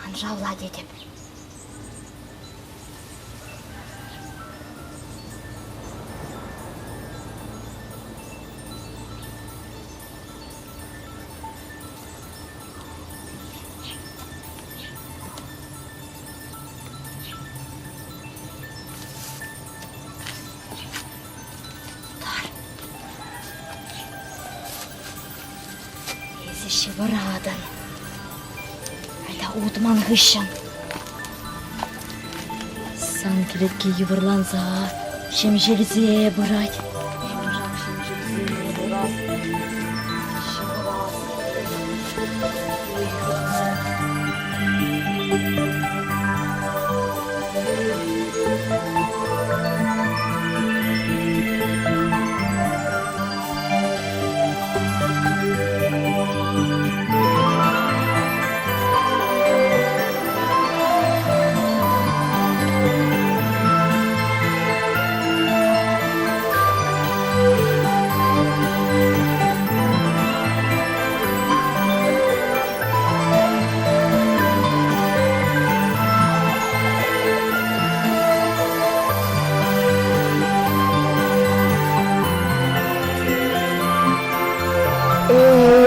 Ан шавла тетӗп. Тар. Эсӗ ҫывӑратӑн. Айта ут ман хыҫҫӑн. Сан кӗлетке йывӑрланса, ҫемҫелсе пырать. Шӑм-шак ҫемҫелсе пырать. Ҫывӑрас.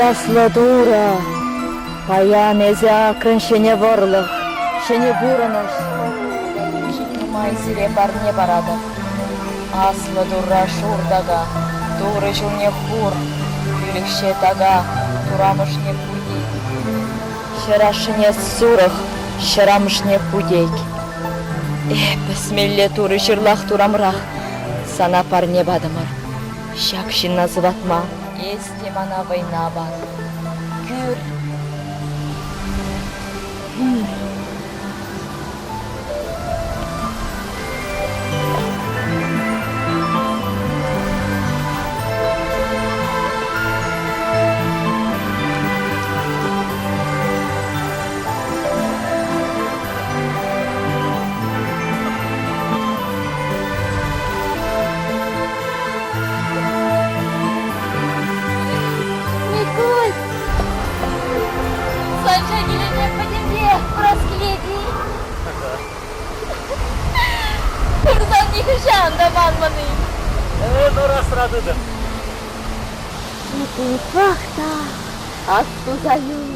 Аслӑ Турӑ, паян эсӗ акрӑн ҫӗнӗ вӑрлӑх, ҫӗнӗ пурӑнӑҫ. Ҫитнӗ май сире парне паратӑп. Аслӑ Турра шур така, Турӑ ҫулне хур, пӳлӗхҫе така, Турамӑшне путек. Хӗр ашшӗне сурӑх, ҫӗр амӑшне путек. Э, пӗсмелле Турӑ ҫырлах турамрах, сана парне патӑмӑр. Ҫак ҫынна сыватма эс те мана вӑйна пар. Кӳр. Кӳр. Микуль! Сан ҫак илеме пӗтӗмпех курас килет-и? Курсан нихӑҫан та манмӑн-и? Ӗмӗр асра тытӑп. Микуль, пӑх та, астуса юл.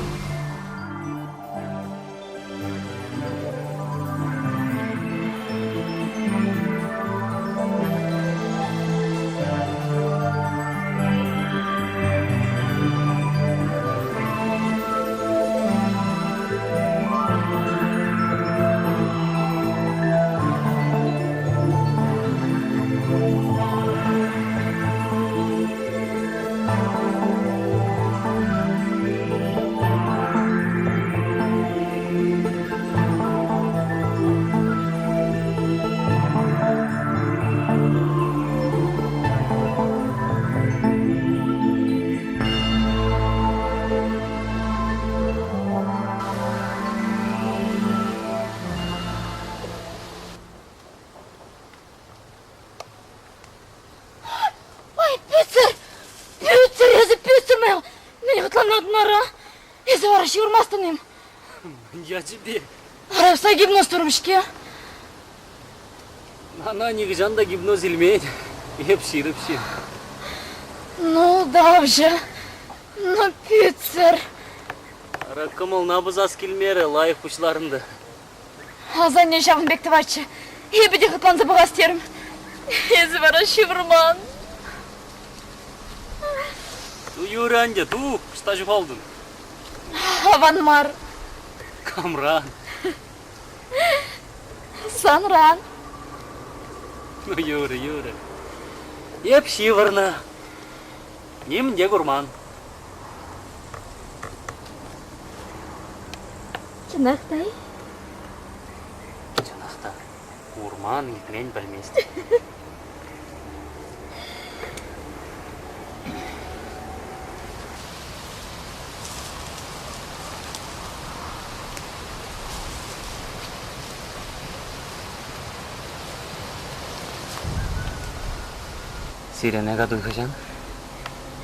Ой, пӳтсӗр! Пӳтсӗр эсӗ, пӳтсӗр мӑял! Мӗн хӑтланатӑн ара? Эсӗ вара ҫывӑрмастӑн-им? Ячӗпе. Ара, гипноз турӑм-ҫке. Мана нихӑҫан та гипноз илмен. Эп ҫирӗп ҫын. Ну, ултавҫӑ. Ну, пӳтсӗр. Ара, кӑмӑлна пӑсас килмерӗ, лайӑх пуҫларӑн та. Асанне ҫавӑн пек тӑватчӗ. Эпӗ те хӑтланса пӑхас терӗм. Эсӗ вара ҫывӑрман. Ту юрӗ ӗнтӗ, ту, ӑҫта ҫухалтӑн? Аван мар. Камран? Санран. Ну, юрӗ, юрӗ. Эп ҫывӑрнӑ. Нимӗн те курман. Чӑнах та-и? Чӑнах та. Курман, илтмен, пӗлмест. Сирене катуй хӑҫан?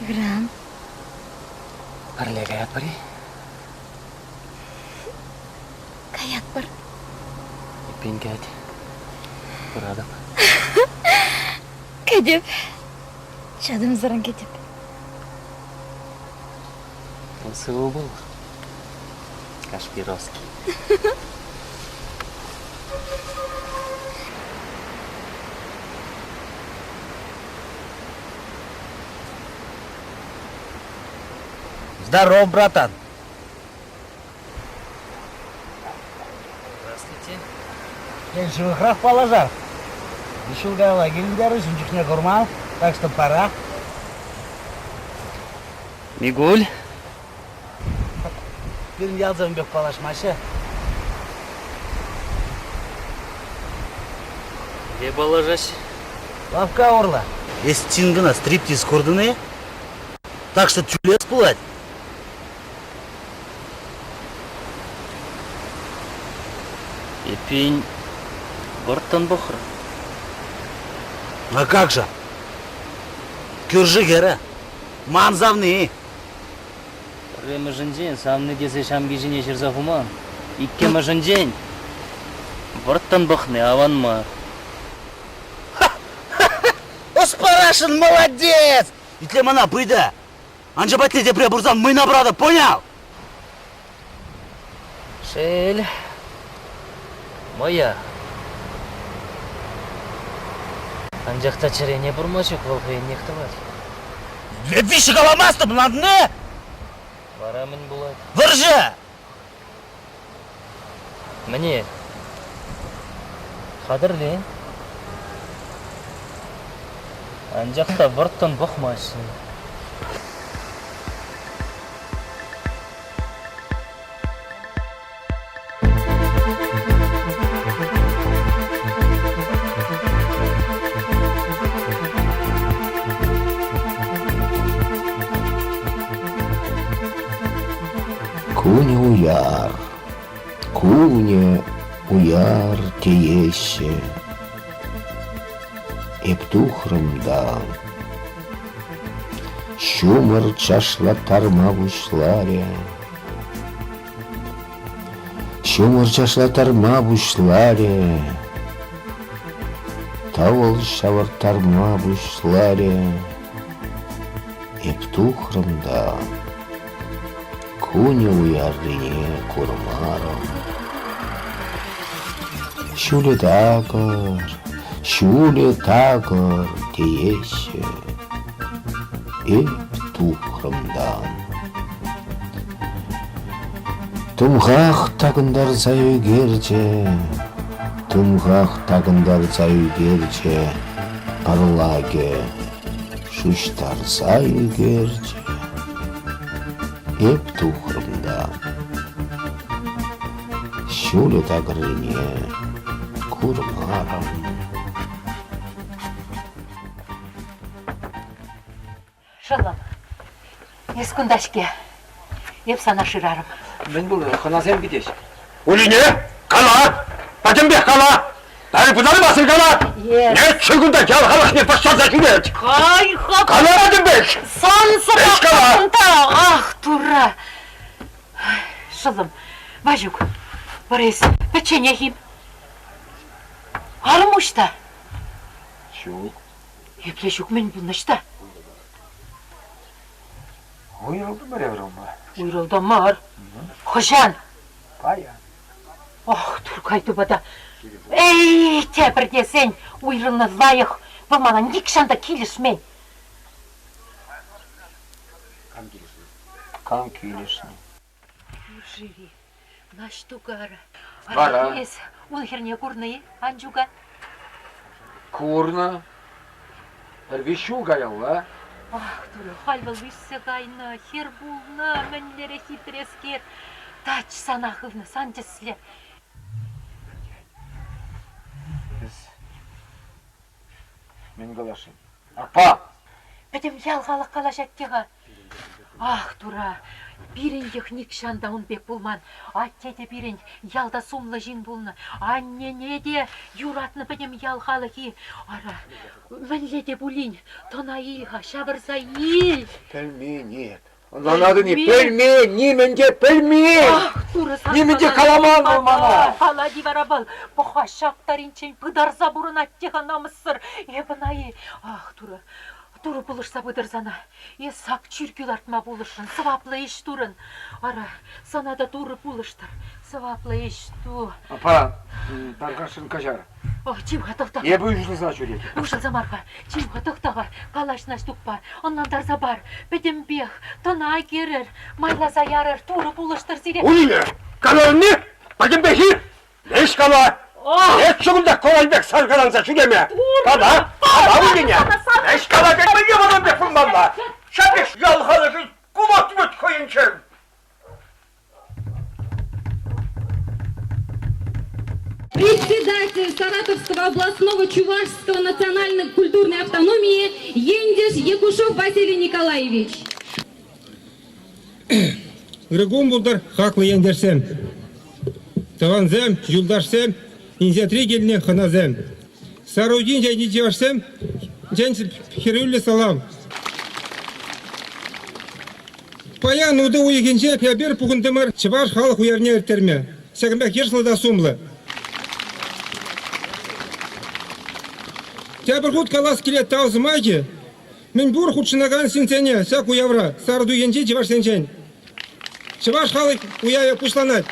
Ыран. Пӗрле каятпӑр-и? Каятпӑр. Эппин кӗт. Пыратӑп. Кӗтӗп. Чӑтӑмсӑрӑн кӗтӗп. Сывӑ пул, Кашпировский. Здоров, братан. Здравствуйте. Тен, ҫывӑхрах паллашар. Ҫул каялла килӗнтерӗҫ, ун чухне курман, так что пора. Микуль. Пирӗн ялсем пек паллашмаҫҫӗ. Где паллашаҫ? Лавка урлӑ. Эс тин кӑна стриптиз куртӑн-и? Так что тӳлес пулать. Эппин, вӑрттӑн пӑхрӑр. А как же? Кӳршӗ хӗрӗ. Ман савни. Пӗрремӗшӗнчен савни тесе ҫамки ҫине ҫырса хуман. Иккӗмӗшӗнчен вӑрттӑн пӑхни аван мар. Ӑс парасшӑн, молодец! Итле мана, пыйтӑ. Анча патне тепре пырсан мӑйна пӑратӑп, понял? Шел, мӑя. Анчах та чӗрене пурма ҫук, вӑл хӑйӗннех тӑвать. Виҫҫӗ каламастӑп, ӑнлантӑн-и? Вара мӗн пулать? Вӑрҫӑ! Мӗне? Хатӗрлен. Анчах та вӑрттӑн пӑхмаҫҫӗ. Кунӗ уяр, кунӗ уяр тееҫҫӗ. Эп тухрӑм та ҫумӑр чашлаттарма пуҫларӗ. Ҫумӑр чашлаттарма пуҫларӗ, тӑвӑл ҫавӑрттарма пуҫларӗ. Эп тухрӑм та кунӗ уяррине курмарӑм. Ҫулӗ такӑр, ҫулӗ такӑр тееҫҫӗ. Эп тухрӑм та. Тумхах такӑнтарса ӳкерчӗ, тумхах такӑнтарса ӳкерчӗ пӑрлакӗ шуҫтарса ӳкерчӗ. Эп тухрӑм та ҫулӗ такӑррине курмарӑм. Шӑллӑм, эс кунта-ҫке. Эп сана шырарӑм. Мӗн пулнӑ? Хӑнасем кӗтеҫ. Улине, кала! Пӗтӗмпех кала! Пӗр пытармасӑр кала! Неччӗ кунта ял халӑхне пӑшчанса ҫӳрет! Кай-ха! Кала пӗтӗмпех! Сан Эс кала! кунта! Ах, турра! Шӑллӑм, Ваҫук, вара эс пӗчченех-им? Арӑм ӑҫта? Ҫук. Епле ҫук мӗн пулнӑ ӑҫта? Уйрӑлтӑмӑр уйрӑлма. Уйрӑлтӑмӑр. Хӑҫан? Паян. Ох, Туркай тупата. Эй, тепӗр тесен уйрӑлнӑ лайӑх. Вӑл мана нихҫан та килӗшмен. Кам килӗшнӗ? Кам килӗшнӗ? Кӳршӗри Наҫтукара. Вара? Эс ун хӗрне курнӑ-и, Анчука? Курнӑ. Пӗр виҫ ҫул каялла. Ах, Турӑ, халь вӑл ӳссе кайнӑ, хӗр пулнӑ, мӗнлерех хитрескер. Тач сана хывнӑ, сан тӗслӗ. Эс мӗн каласшӑн? Аппа! Пӗтӗм ял халӑх калаҫать те-ха. Ах, тура, пирӗн йӑх нихҫан та ун пек пулман. Атте те пирӗн ялта сумлӑ ҫын пулнӑ. Аннене те юратнӑ пӗтӗм ял халӑхӗ. Ара, мӗнле те пулин тӑна ил-ха, ҫавӑрса ил. Пӗлмен эп. Ӑнланатӑн-и? Пӗлмен, нимӗн те пӗлмен. Ах, Турӑ сан Нимӗн те каламан вӑл мана. Калать-и вара вӑл? Пӑха ҫак таринчен пытарса пурӑнать те-ха намӑссӑр. Эп ӑна-и? Ах, Турӑ, Турӑ пулӑшса пытӑр сана. Эс ак чиркӳ лартма пулӑшрӑн, сӑваплӑ ӗҫ турӑн. Ара, сана та Турӑ пулӑштӑр, сӑваплӑ ӗҫ ту. Апа, тархасшӑн каҫар. Ох, чим-ха, тӑхта. Эпӗ уҫӑлса ҫӳретӗп. Уҫӑлса мар-ха. Чим-ха, тӑхта-ха. Калаҫ Наҫтукпа. Ӑнлантарса пар. Пӗтӗмпех. Тӑна кӗрӗр. Майласа ярӑр. Турӑ пулӑштӑр сире. Унине, каланни пӗтӗмпех-и? Леш кала! Эс ҫакӑнта король пек саркаланса ҫӳреме! Кала! Кала Унине! Леш кала пек мӗнле вӑрӑм пек пулмалла? Ҫак ӗҫ ял халӑхӗн кулать вӗт хӑйӗнчен! Председатель Саратовского областного чувашского национальной культурной автономии Ендеш Якушев Василий Николаевич. Ырӑ кун пултӑр, хаклӑ ентешсем! Тӑвансем, юлташсем, инҫетри килнӗ хӑнасем! Сарутин чайни чӑвашсем хӗрӳллӗ салам! Паян утӑ уйӑхӗнче эпир пухӑнтӑмӑр чӑваш халӑх уявне ирттерме. Ҫакӑн пек йышлӑ та сумлӑ. Тепӗр хут калас килет тав сӑмахӗ. Мӗнпур хутшӑнакан ҫынсене ҫак уявра Сарӑту енчи чӑвашсенчен чӑваш халӑх уявӗ пуҫланать.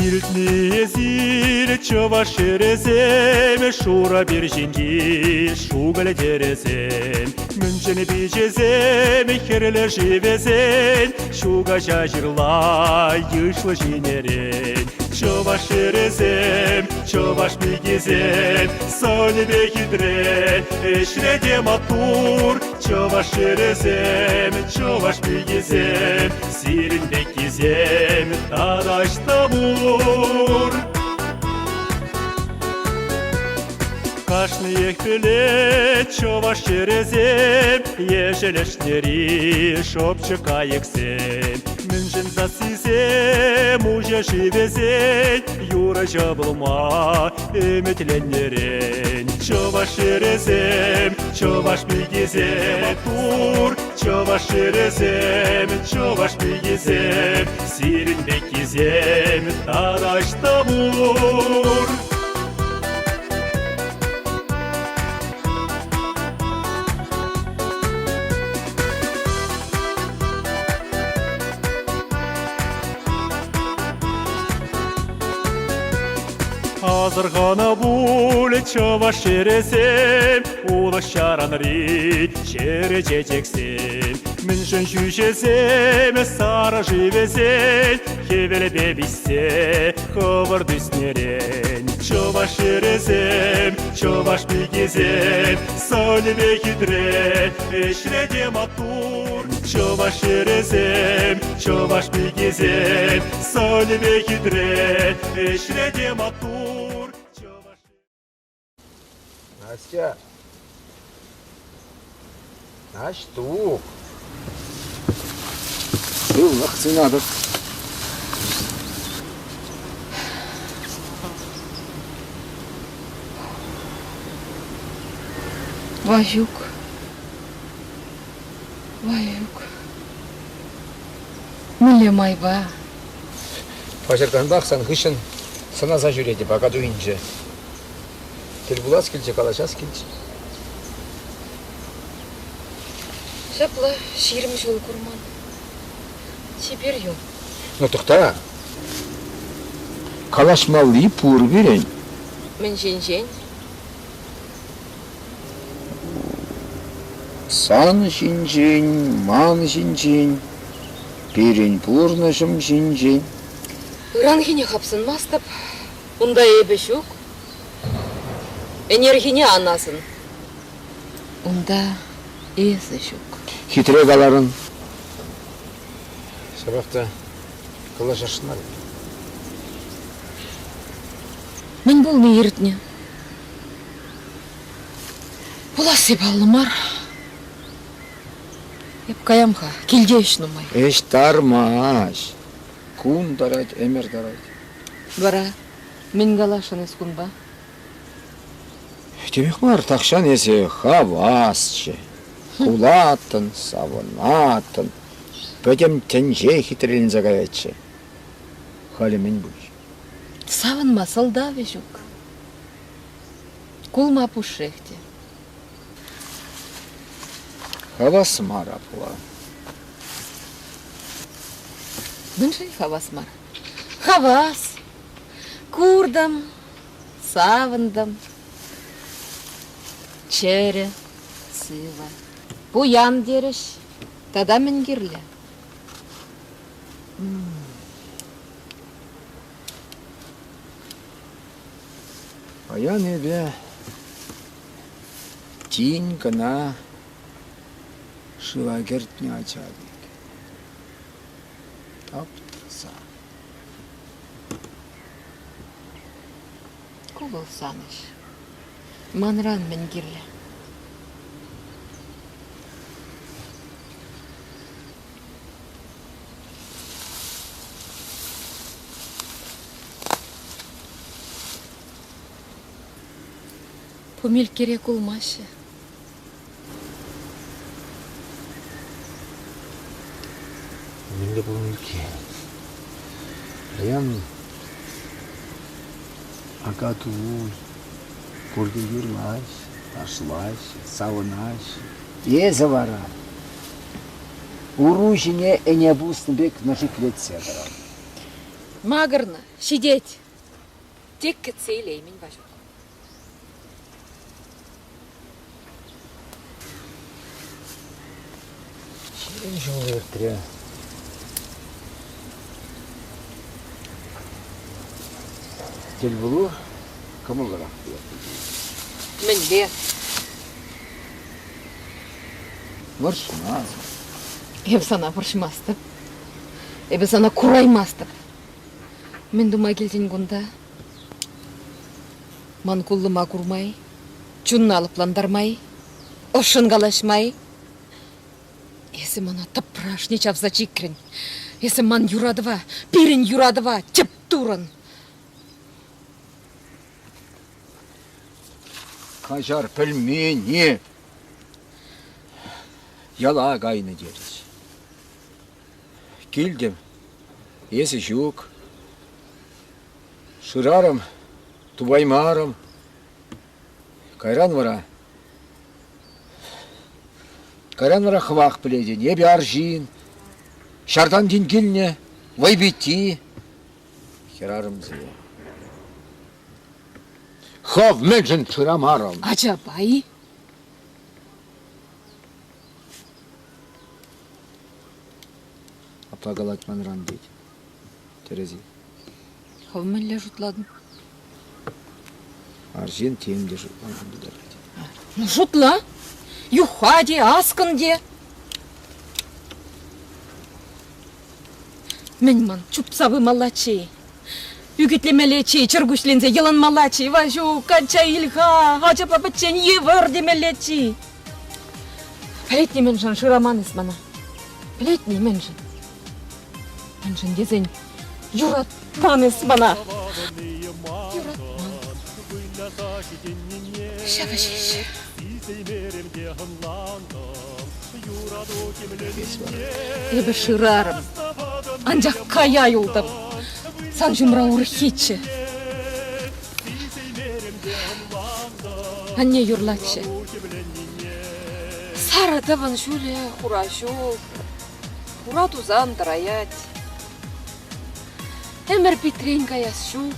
Иртнӗ эсир чӑваш хӗрӗсем, шурӑ пир ҫинчи шукӑль тӗрӗсем. Мӗншӗн пичӗсем хӗрлӗ шывӗсен, ҫу каҫа ҫырла йышлӑ ҫинӗрен. Чӑваш хӗрӗсем, чӑваш пикисем, сӑнӗпе хитре, ӗҫре те маттур. Чӑваш хӗрӗсем, чӑваш пикисем, сирӗн пеккисем тата ӑҫта пур? Кашниех пӗлет чӑваш хӗрӗсем, ешӗл ӗшнери шӑпчӑк кайӑксем. Мӗншӗн сассисем уҫӑ шывӗсен юрӑҫӑ пулма ӗмӗтленнӗрен. Чӑваш хӗрӗсем, чӑваш пикисем, маттур чӑваш хӗрӗсем, чӑваш пикисем, сирӗн пеккисем тата ӑҫта пур? Асӑрханӑ пуль чӑваш ҫӗрӗсем, улӑх-ҫаранри чӗрӗ чечексем. Мӗншӗн ҫӳҫесем сарӑ шывӗсен хӗвелпе пиҫсе хӑвӑрт ӳснӗрен. Чӑваш ҫӗрӗсем, чӑваш пикисем, сӑнӗпе хитре, ӗҫре те маттур. Чӑваш ҫӗрӗсем, чӑваш пикисем, сӑнӗпе хитре, ӗҫре те маттур. Настя. Наҫтук. Сывлӑх сунатӑп. Ваҫук. Ваҫук. Мӗнле майпа? Паҫӑртанпах сан хыҫҫӑн сӑнаса ҫӳретӗп Акатуйӗнче. Тӗл пулас килчӗ, калаҫас килчӗ. Ҫапла 20 ҫул курман. Чипер юл. Ну, тӑхта. Калаҫмалли пур пирӗн. Мӗн ҫинчен? Сан ҫинчен, ман ҫинчен, пирӗн пурнӑҫӑм ҫинчен. Ыранхине хапсӑнмастӑп. Унта эпӗ ҫук. Ӗнерхине ан асӑн. Унта эсӗ ҫук. Хитре каларӑн. Ҫапах та калаҫасшӑн мар. Мӗн пулни иртнӗ. Пуласси паллӑ мар. Эп каям-ха, килте ӗҫ нумай. Ӗҫ тармасть. Кун тарать, ӗмӗр тарать. Вара мӗн каласшӑн эс кунпа? Темех мар, тахҫан эсӗ хавасчӗ. Кулаттӑн, савӑнаттӑн. Пӗтӗм тӗнче хитреленсе каятчӗ. Халӗ мӗн пулчӗ? Савӑнма сӑлтавӗ ҫук. Кулма пушшех те. Хавас мар апла. Мӗншӗн хавас мар? Хавас. Куртӑм, савӑнтӑм. Чӗрӗ, сывӑ. Пуян терӗҫ. Тата мӗн кирлӗ? Паян эпӗ тин кӑна шыва кӗртнӗ ача пек. Тап-таса. Ку вӑл сан ӗҫ. Манран мӗн кирлӗ? Пумилккере кулмаҫҫӗ. Мӗнле пулнӑ иккен? Паян Акатуй, пурте юрлаҫҫӗ, ташлаҫҫӗ, савӑнаҫҫӗ. Эсӗ вара уру ҫине ӗне пуснӑ пек нӑшиклетсе тӑран. Макӑрнӑ, ҫитет. Тек кӗтсе илеймӗн, Ваҫук. 20 ҫул иртрӗ. Тӗлпулу кӑмӑллӑрах пулать. Мӗнле? Вӑрҫмасӑр. Эп сана вӑрҫмастӑп. Эпӗ сана кураймастӑп. Мӗн тума килтӗн кунта? Ман куллӑма курмай, чунна лӑплантармай, ӑшшӑн калаҫмай. Эсӗ мана тӑпра ӑшне чавса чикрӗн. Эсӗ ман юратӑва, пирӗн юратӑва тӗп турӑн. Каҫар пӗлмен-и? Яла кайнӑ терӗҫ. Килтӗм, эсӗ ҫук. Шырарӑм, тупаймарӑм. Кайран вара Кайран вара хӑвах пӗлетӗн, эпӗ арҫын, ҫартан тин килнӗ, вӑйпитти. Хӗрарӑмсем. Хӑв мӗншӗн шырамарӑн? Ачапа-и? Апла калать манран тет. Тӗрӗс-и? Хӑв мӗнле шутлатӑн? Арҫын тем те шутлама пултарать. Ну, шутла. Юхха те, аскӑн те. Мӗн ман чупса пымаллаччӗ-и? Ӳкӗтлемеллеччӗ-и, чӗркуҫленсе йӑлӑнмаллаччӗ-и? Ваҫук, качча ил-ха, ачапа пӗччен йывӑр темеллеччӗ-и? Пӗлетни мӗншӗн шыраман эс мана? Пӗлетни мӗншӗн? Мӗншӗн тесен юратман эс мана. Юратман. Ҫавӑ ҫеҫ. Эпӗ шырарӑм, анчах кая юлтӑм. Сан ҫумра урӑххиччӗ. Анне юрлатчӗ. Сарӑ тӑвӑн ҫулӗ хура ҫул. Хура тусан тӑраять. Ӗмӗр питрен каяс ҫук,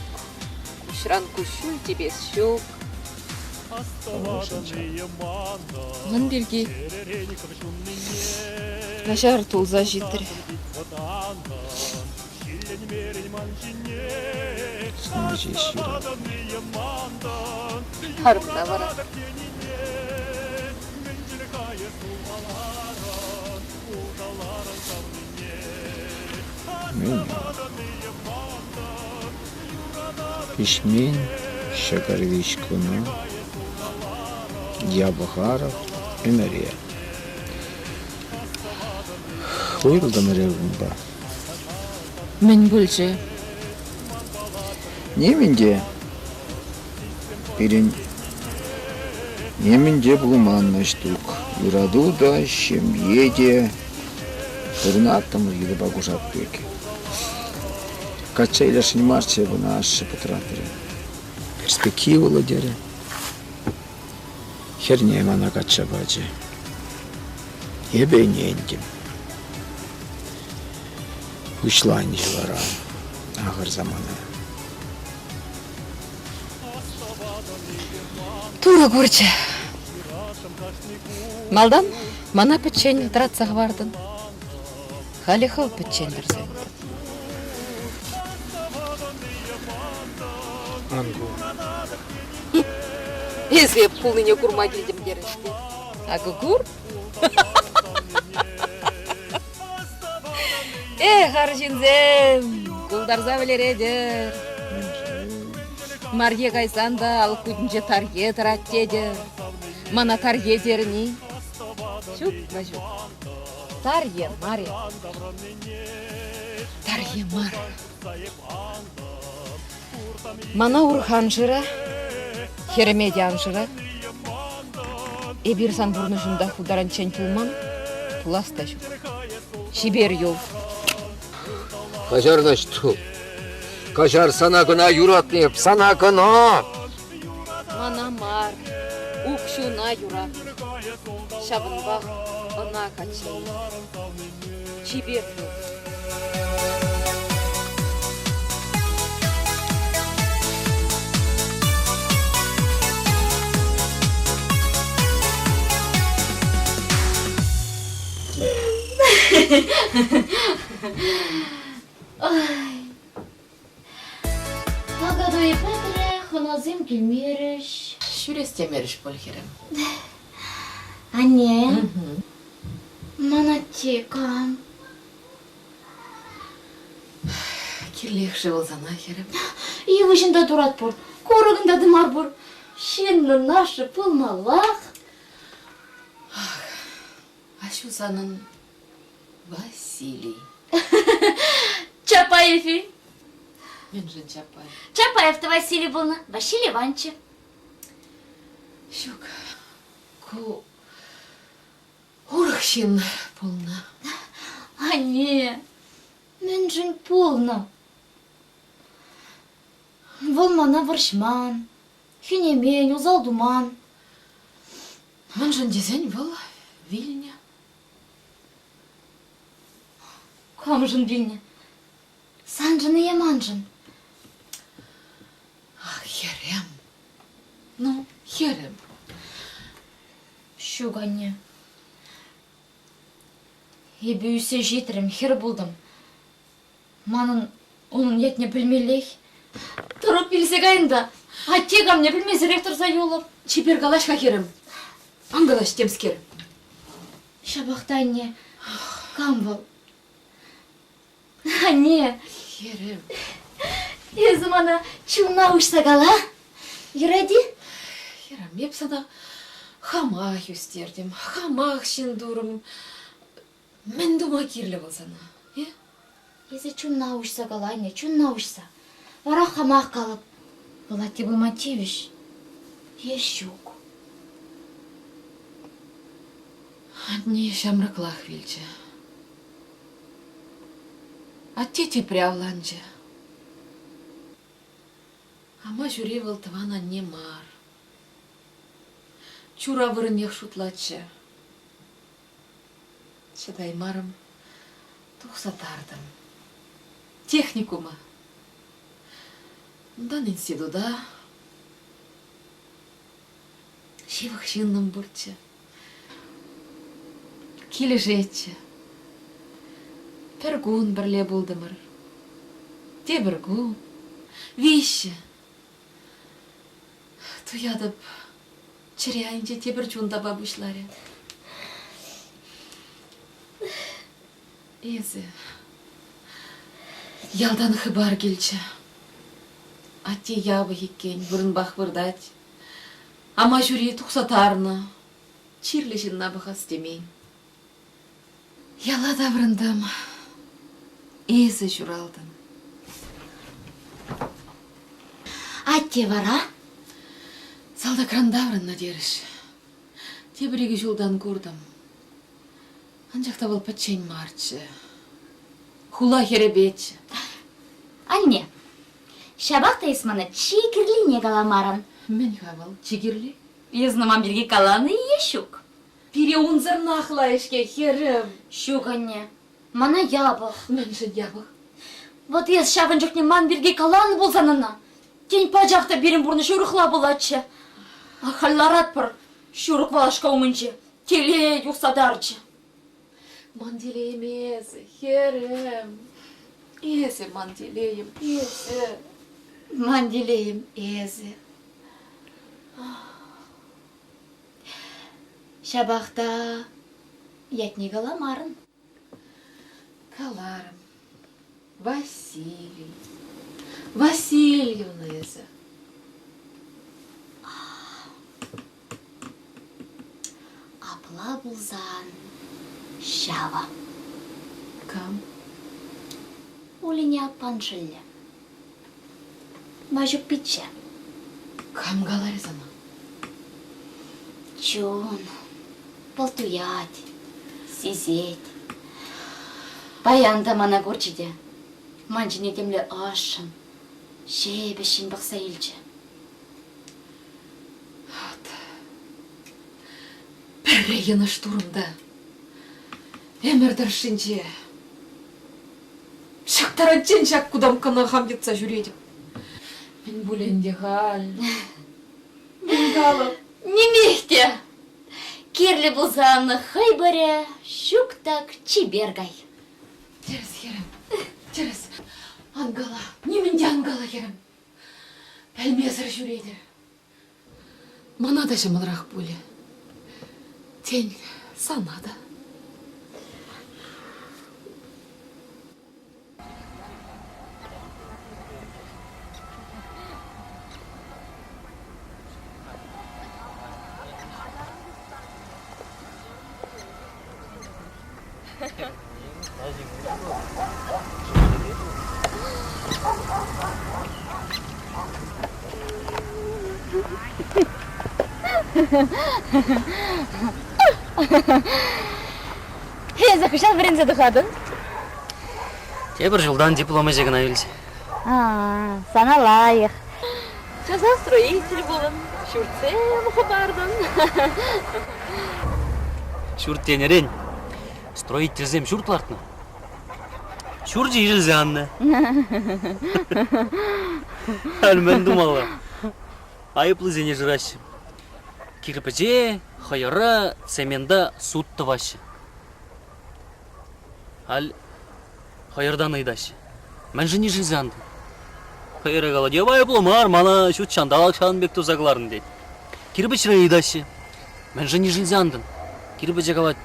куҫран куҫҫуль типес ҫук. Мӑн пирки начар тулса ҫитрӗ. Сана ҫеҫ юратнӑ. Арӑмна вара. Пиҫмен ҫӑкӑр виҫ куна, япӑхарӑх ӗмӗре. Уйрӑлтӑмӑр унпа. Мӗн пулчӗ? Нимӗн те. Пирӗн нимӗн те пулман, Наҫтук. Юрату та, ҫемье те. Пурӑнаттӑмӑр йытӑпа кушак пек. Качча илесшӗн марччӗ эп ӑна, ашшӗ пӑтратрӗ. Перспективӑллӑ терӗ. Хӗрне мана качча пачӗ. Эпӗ ӗнентӗм. Пуҫланчӗ вара ахӑр самана. Турӑ курчӗ. Малтан мана пӗччен тӑратса хӑвартӑн. Халӗ хӑв пӗччен тӑрса юлтӑн. Ан кул. Эсӗ эп кулнине курма килтӗм терӗн-ҫке. Акӑ кур. Эх, арҫынсем, култарса вӗлеретӗр. Марье кайсан та алӑк кутӗнче Тарье тӑрать тетӗр. Мана Тарье терӗн-и? Ҫук, Ваҫук, Тарье мар-и? Тарье мар. Мана урӑх ан шыра, хӗрӗме те ан шыра. Эпир сан пурнӑҫунта ху таранччен пулман, пулас та ҫук. Чипер юл. Каҫар, Наҫтук. Каҫар, сана кӑна юратнӑ эп, сана кӑна! Мана мар, укҫуна юратнӑ. Ҫавӑнпах ӑна качча илнӗ. Чипер юл. Акатуй пӗтрӗ, хӑнасем килмерӗҫ. Ҫӳрес темерӗҫ пуль, хӗрӗм. Анне, ман атте кам? Кирлех-ши вӑл сана, хӗрӗм? Йывӑҫӑн та турат пур, курӑкӑн та тымар пур. Ҫыннӑн ашшӗ пулмаллах. Ах, аҫу санӑн Василий. Чапаев-и? Мӗншӗн Чапаев? Чапаев та Василий пулнӑ, Василий Иванччӑ. Ҫук, ку урӑх ҫын пулнӑ. Анне, мӗншӗн пулнӑ? Вӑл мана вӑрҫман, хӗнемен, усал туман. Мӗншӗн тесен вӑл вилнӗ. Камшӑн вилнӗ? Саншӑн-и е маншӑн? Ах, хӗрӗм. Ну, хӗрӗм. Ҫук, анне. Эпӗ ӳссе ҫитрӗм, хӗр пултӑм. Манӑн унӑн ятне пӗлмеллех. Тӑрук вилсе кайнӑ та атте камне пӗлмесӗрех тӑрса юлӑп. Чипер калаҫ-ха, хӗрӗм. Ан калаҫ темскер. Ҫапах та, анне, кам вӑл? Анне! Хӗрӗм. Эсӗ мана чунна уҫса кала. Юрать-и? Хӗрӗм, эп сана хамах ӳстертӗм, хамах ҫын турӑм. Мӗн тума кирлӗ вӑл сана, э? Эсӗ чунна уҫса кала, анне, чунна уҫса. Вара хамах калӑп. Вӑл атте пулма тивӗҫ е ҫук. Анне ҫамрӑклах вилчӗ. Атте тепре авланчӗ. Ама ҫури вӑл тӑван анне мар. Чура вырӑннех шутлатчӗ. Чӑтаймарӑм, тухса тартӑм. Техникума. Унтан института. Ҫывӑх ҫыннӑм пурччӗ. Килӗшетчӗ. Пӗр кун пӗрле пултӑмӑр. Тепӗр кун. Виҫҫӗ. Туятӑп, чӗре айӗнче тепӗр чун тапа пуҫларӗ. Эсӗ. Ялтан хыпар килчӗ. Атте япӑх иккен, вырӑнпах выртать. Ама ҫури тухса тарнӑ. Чирлӗ ҫынна пӑхас темен. Яла таврӑнтӑм. Эсӗ ҫуралтӑн. Атте вара? Салтакран таврӑннӑ терӗҫ. Тепӗр икӗ ҫултан куртӑм. Анчах та вӑл пӗччен марччӗ. Хула хӗрӗпеччӗ. Анне, ҫапах та эс мана чи кирлине каламарӑн. Мӗн-ха вӑл, чи кирли? Эс ман пирки каланӑ-и е ҫук? Пире унсӑрнах лайӑх-ҫке, хӗрӗм. Ҫук, анне, мана япӑх. Мӗншӗн япӑх? Вӑт эс ҫавӑн чухне ман пирки каланӑ пулсан ӑна, тен, пачах та пирӗн пурнӑҫ урӑхла пулатчӗ. Ахаль ларатпӑр ҫурӑк валашка умӗнче, телей юхса тарчӗ. Ман телейӗм эсӗ, хӗрӗм. Эсӗ ман телейӗм, эсӗ. Ман телейӗм эсӗ. Ҫапах та ятне каламарӑн. Каларӑм. Василий. Васильевна эсӗ. Апла пулсан ҫавӑ. Кам? Улине аппан шӑллӗ. Ваҫук пичче. Кам каларӗ сана? Чун. Вӑл туять, сисет. Паян та мана курчӗ те ман ҫине темле ӑшшӑн. Ҫепӗҫҫӗн пӑхса илчӗ. Вӑт. Пӗрре йӑнӑш турӑм та ӗмӗр тӑршшӗнче ҫак таранччен ҫак кутамккана хам йӑтса ҫӳретӗп. Мӗн пулӗ ӗнтӗ халь? Мӗн калӑп? Нимех те. Кирлӗ пулсан хӑй пырӗ, ҫук так чипер кай. Тӗрӗс, хӗрӗм, тӗрӗс. Ан кала, нимӗн те ан кала, хӗрӗм. Пӗлмесӗр ҫӳретӗр. Мана та ҫӑмӑлрах пулӗ. Тен, сана та. Эсӗ хӑҫан вӗренсе тухатӑн? Тепӗр ҫултан диплом ӗҫӗ кӑна юлчӗ. А, сана лайӑх. Часах строитель пулӑн, ҫуртсем хӑпартӑн. Ҫурт тенӗрен строительсем ҫурт лартнӑ. Ҫурчӗ ишӗлсе аннӑ. Халь мӗн тумалла? Айӑплисене шыраҫҫӗ. Кирпӗче, хӑйӑра, цемента суд тӑваҫҫӗ. Халь хӑйӑртан ыйтаҫҫӗ. Мӗншӗн ишӗлсе антӑн? Хӑйӑра калать, эп айӑплӑ мар, мана ҫут ҫанталӑк ҫавӑн пек туса кӑларнӑ тет. Кирпӗчрен ыйтаҫҫӗ. Мӗншӗн ишӗлсе антӑн? Кирпӗче калать,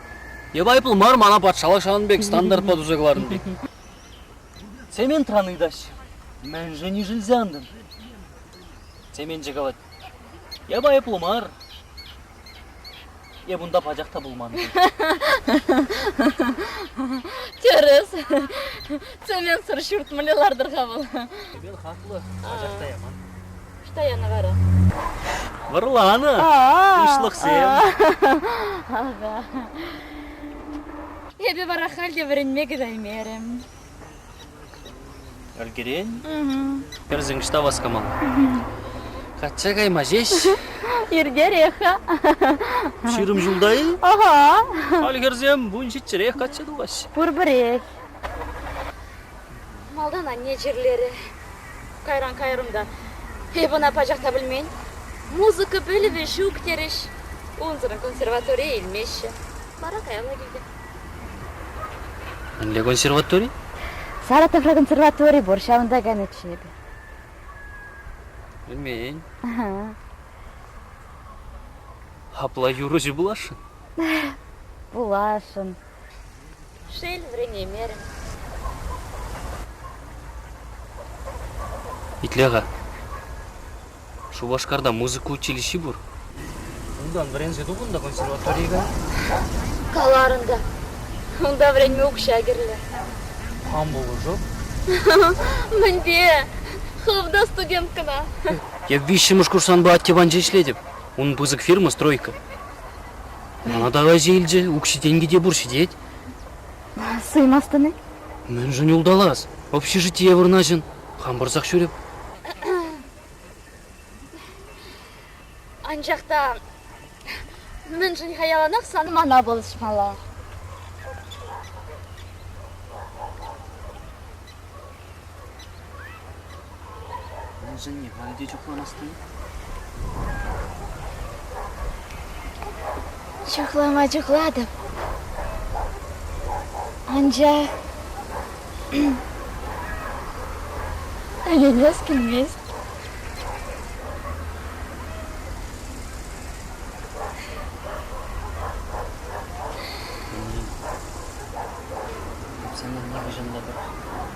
эп айӑплӑ мар, мана патшалӑх ҫавӑн пек стандартпа туса кӑларнӑ тет. Цементран ыйтаҫҫӗ. Мӗншӗн ишӗлсе антӑн? Цеменчӗ калать, эп айӑплӑ мар, Эп унта пачах та пулман. Тӗрӗс. Цементсӑр ҫурт мӗнле лартӑр-ха вӑл? Эпир хаклӑ, пачах та яман. Ӑҫта янӑ вара? Вӑрланӑ. Пуҫлӑхсем. Ага. Эпӗ вара халь те вӗренме кӗтаймерӗм. Ӗлкӗрен? Хӗрсен ӑҫта васкамалла? Качча кайма ҫеҫ. Иртерех-ха. 20 ҫулта-и? Ага. Халь хӗрсем 17-рех качча тухаҫҫӗ. Пурпӗрех. Малтан анне чирлерӗ. Кайран кайрӑм та. Эп ӑна пачах та пӗлмен. Музыка пӗлӗвӗ ҫук терӗҫ. Унсӑрӑн консерваторие илмеҫҫӗ. Вара каялла килтӗм. Мӗнле консерватори? Саратовра консерватори пур, ҫавӑнта кайнӑччӗ эпӗ. Пӗлмен. Апла юрӑҫӑ пуласшӑн? Пуласшӑн. Шел, вӗренеймерӗм. Итле-ха. Шупашкарта музыка училищи пур. Унтан вӗренсе тухӑн та консерваторие кай. Каларӑн та, унта вӗренме укҫа кирлӗ. Хам пулӑшу. Мӗнпе? Хӑв та студент кӑна. Эп виҫҫӗмӗш курсанпа атте панче ӗҫлетӗп. Ун пысӑк фирма, стройка. Мана та кайса илчӗ, укҫи-тенки те пур, ҫитет. Суймастӑн-и? Мӗншӗн улталас? Общежитие вырнаҫӑн. Хам пырсах ҫӳрӗп. Анчах та мӗншӗн-ха яланах сан мана пулӑшмалла? Мӗншӗнне халӗ те чухламастӑн? Чухлама чухлатӑп. Анчах ӗненес килмест. Эп сана нихӑҫан та пӑрахмӑп.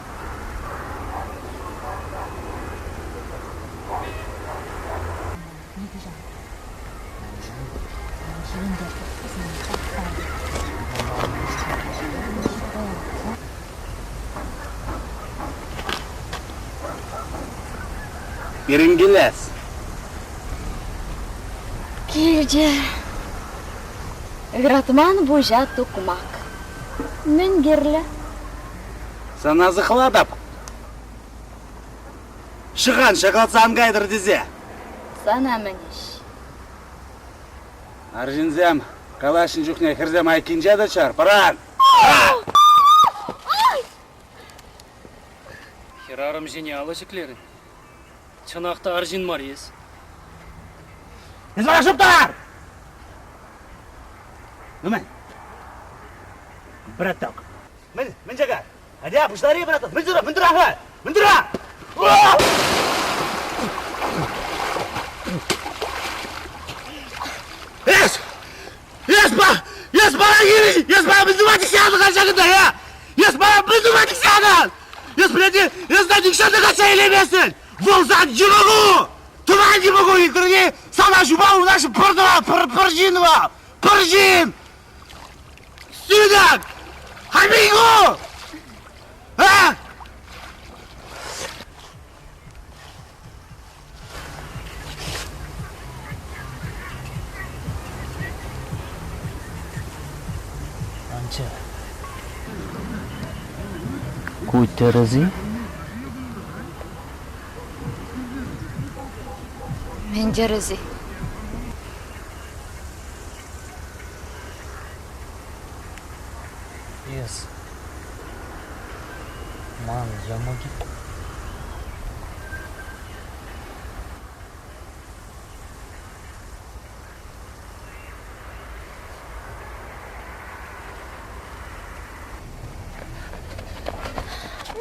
Пирӗн килес. Килчӗ. Юратман пуҫа тукмак. Мӗн кирлӗ? Сана сыхлатӑп. Ҫӑхан ҫаклатса ан кайтӑр тесе. Сана мӗн ӗҫ? Арҫынсем калаҫнӑ чухне хӗрсем айккинче тӑччӑр, пӑран! Хӗрарӑм ҫине алӑ ҫӗклерӗн. Чӑнах та арҫын мар эс. Эс вара шуптар! Ну мӗн? Браток. Мӗн, мӗн чакар? Атя, пуҫлар-и, браток? Мӗн тура, мӗн тура-ха? Мӗн тура? Эс! Эс ба! Эс мана хирӗҫ! Эс мана мӗн тума тӗксе ҫакӑнта, э? Эс мана мӗн тума тӗксе Эс, блядь, эс на нихҫан та качча илейместӗн! Вӑл сан йӑмӑку! Тӑван йӑмӑку илтӗрни сана ҫупа унаҫ пӗр тӑван, пӗр, пӗр ҫын вӑл! Пӗр ҫын! Сюда! Амигу! А? Анча. Ку тӗрӗс-и? Мӗн тӗрӗс-и? Эс ман йӑмӑк-и?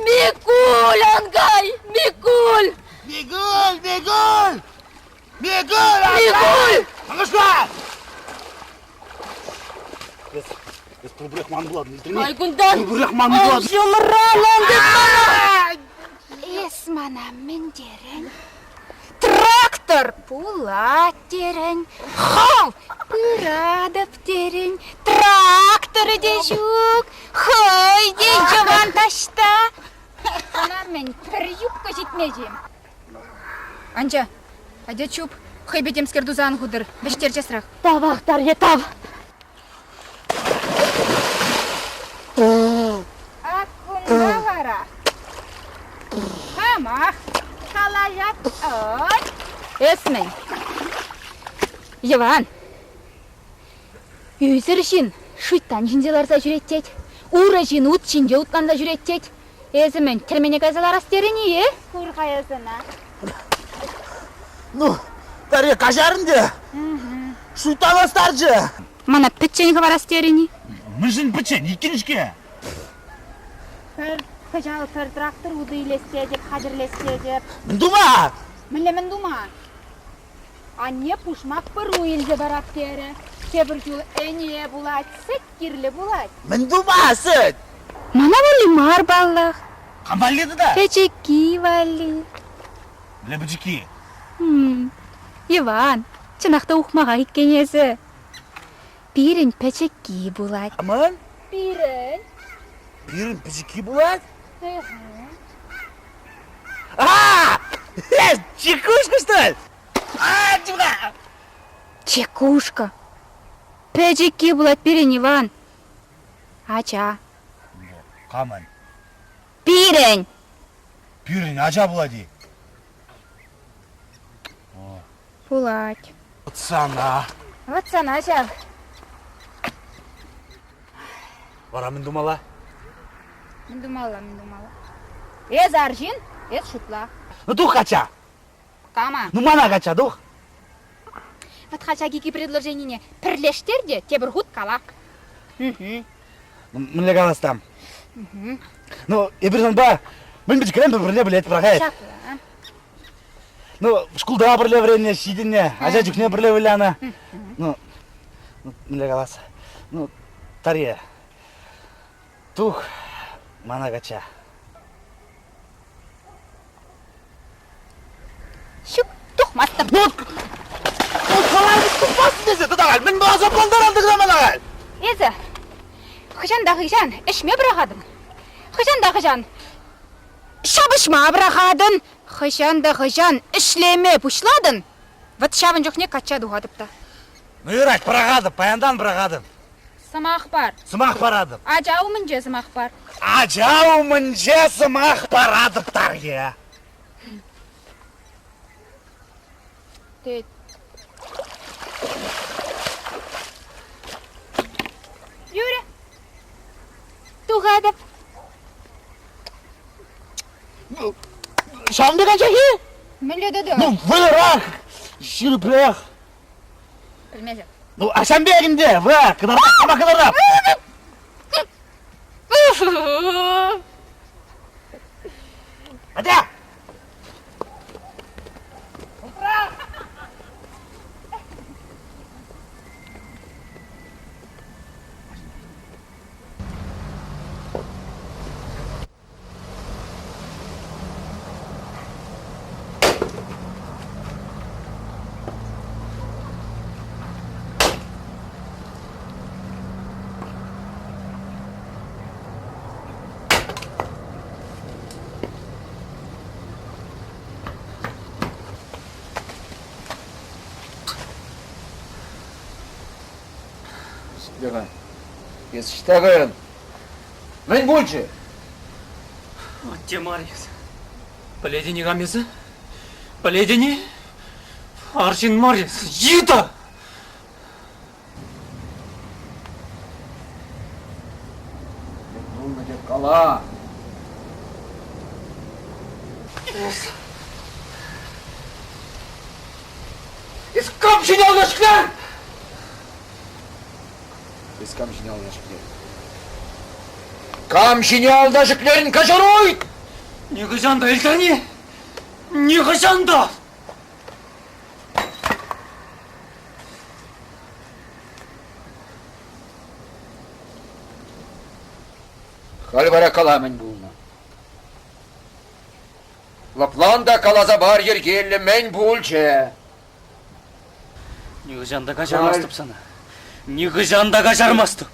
Микуль, ан кай! Микуль! Микуль, Микуль! Микуль, ан Микуль! Аңлашма! Эс, эс пурпӗрех ман пулатӑн, илтрӗн-и? Ай кунтан! Пурпӗрех ман пулатӑн! Ҫумран ан тыт мана! Эс мана мӗн терӗн? Трактор пулать терӗн, хӑв пыратӑп терӗн, тракторӗ те ҫук, хӑй те йӑван таҫта. Сана мӗн, пӗр юбка ҫитмест-им? Анча, атя чуп, хӑйпе темскер туса ан хутӑр, вӗҫтер часрах. Тавах, Тарье, тав! Ак кунта вара хамах калаҫап. Эс мӗн? Йӑван, ӳсӗр ҫын шуйттан ҫинче ларса ҫӳрет тет, урӑ ҫын ут ҫинче утланса ҫӳрет тет. Эсӗ мӗн, тӗрмене кайса ларас терӗн-и, э? Кур-ха эс ӑна. Ну, Дарья, каҫар ӗнтӗ. Шуйттан астарчӗ. Мана пӗччен хӑварас терӗн-и? Мӗншӗн пӗччен? Иккӗн-ҫке. Пӗр кӑҫал пӗр трактор утӑ илес тетӗп, хатӗрлес тетӗп. Мӗн тума? Мӗнле мӗн тума? Анне пушмак пӑру илсе парап терӗ. Тепӗр ҫул ӗне пулать, сӗт кирлӗ пулать. Мӗн тума сӗт? Мана валли мар паллах. Кам валли тата? Пӗчӗкки валли. Мӗнле пӗчӗкки? Иван, чӑнах та ухмаха иккен эсӗ. Пирӗн пӗчӗкки пулать. Мӗн? Пирӗн. Пирӗн пӗчӗкки пулать? А! Чекушка, что ли? А, чуга! Чекушка. Пӗчӗкки пулать пирӗн Иван. Ача. Камӑн? Пирӗн! Пирӗн ача пулать-и? Пулать. Вот сана. Вот сана ҫав. Вара мӗн тумалла? Мӗн тумалла, мӗн тумалла? Эс арҫын, эс шутла. Ну тух кача! Кама? Ну мана кача тух! Вот халь ҫак икӗ предложенине пӗрлештер те тепӗр хут кала. Мӗнле калас там? Ну, эпир санпа мӗн пӗчӗкрен пӗр-пӗрне пӗлетпӗр, Ҫапла. Ну, шкулта пӗрле вӗреннӗ, ҫитӗннӗ, ача чухне пӗрле вылянӑ. Ну, мӗнле калас? Ну, Тарье, тух мана качча. Ҫук, тухмастӑп. Ну, ну калай, тухмастӑн тесе тата мӗн асаплантаран тӑкса мана халь? Эсӗ хӑҫан та хӑҫан ӗҫме пӑрахатӑн? Хӑҫан та хӑҫан ҫапӑҫма пӑрахатӑн? Хӑҫан та хӑҫан ӗҫлеме пуҫлатӑн? Вӑт ҫавӑн чухне качча тухатӑп та. Ну юрать, пӑрахатӑп, паянтан пӑрахатӑп. Сӑмах пар. Сӑмах паратӑп. Ача умӗнче сӑмах пар. Ача умӗнче сӑмах паратӑп, Тарье. тет. Юрӗ. Тухатӑп. Ҫавӑн пек ачах-и? Мӗнле тата? Ну, вӑйлӑрах, ҫирӗпрех. Пӗлмесӗр. Ну, а ҫавӑн пек ӗнтӗ, ва, кӑтартап, кама кӑтартап. Атя! Ҫитӗ-ха. Эс ӑҫта кайрӑн? Мӗн пулчӗ? Атте мар эс. Пӗлетӗн-и кам эсӗ? Пӗлетӗн-и? Арҫын мар эс, йытӑ! Мӗн пулнӑ тек кала. Эс... Эс кам ҫине алла ҫӗклерӗн? Эс кам ҫине алла ҫӗклерӗн? Кам ҫине алла ҫӗклерӗн, каҫаруй! Нихӑҫан та илтӗн-и? Нихӑҫан та! Халь вара кала мӗн пулнӑ. Лӑплан та каласа пар йӗркеллӗ мӗн пулчӗ. Нихӑҫан та каҫармастӑп сана. Нихӑҫан та каҫармастӑп.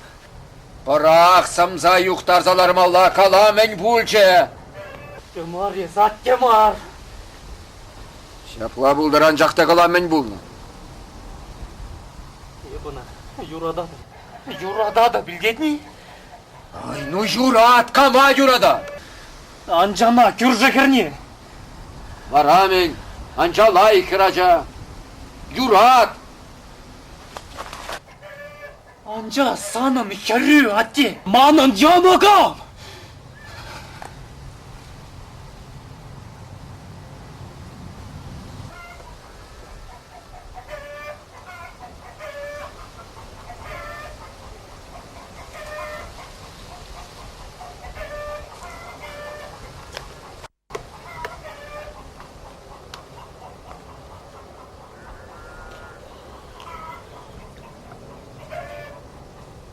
Пӑрах сӑмса юхтарса лармалла, кала мӗн пулчӗ. Атте мар эс, атте мар. Ҫапла пултӑр, анчах та кала мӗн пулнӑ. Эп ӑна юрататӑп. Юрататӑп, илтетни? Ай, ну юрат, кама юратат? Анчана, кӳршӗ хӗрне. Вара мӗн, анча лайӑх хӗрача. Юрат! Анча санӑн хӗрӳ, атте, манӑн йӑмӑкӑм!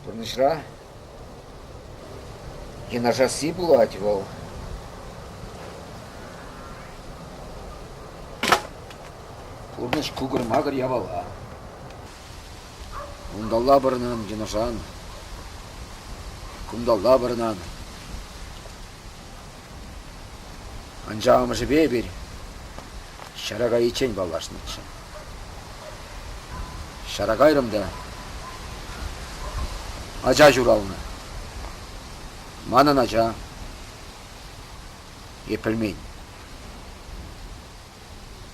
Пурнӑҫра йӑнӑшасси пулать вӑл. Пурнӑҫ кукӑр-макӑр япала. Унталла пӑрӑнан йӑнӑшан, кунталла пӑрӑнан. Анчах амӑшӗпе эпир ҫара кайиччен паллашнӑччӗ. Ҫара кайрӑм та ача ҫуралнӑ. Манӑн ача эп пӗлмен.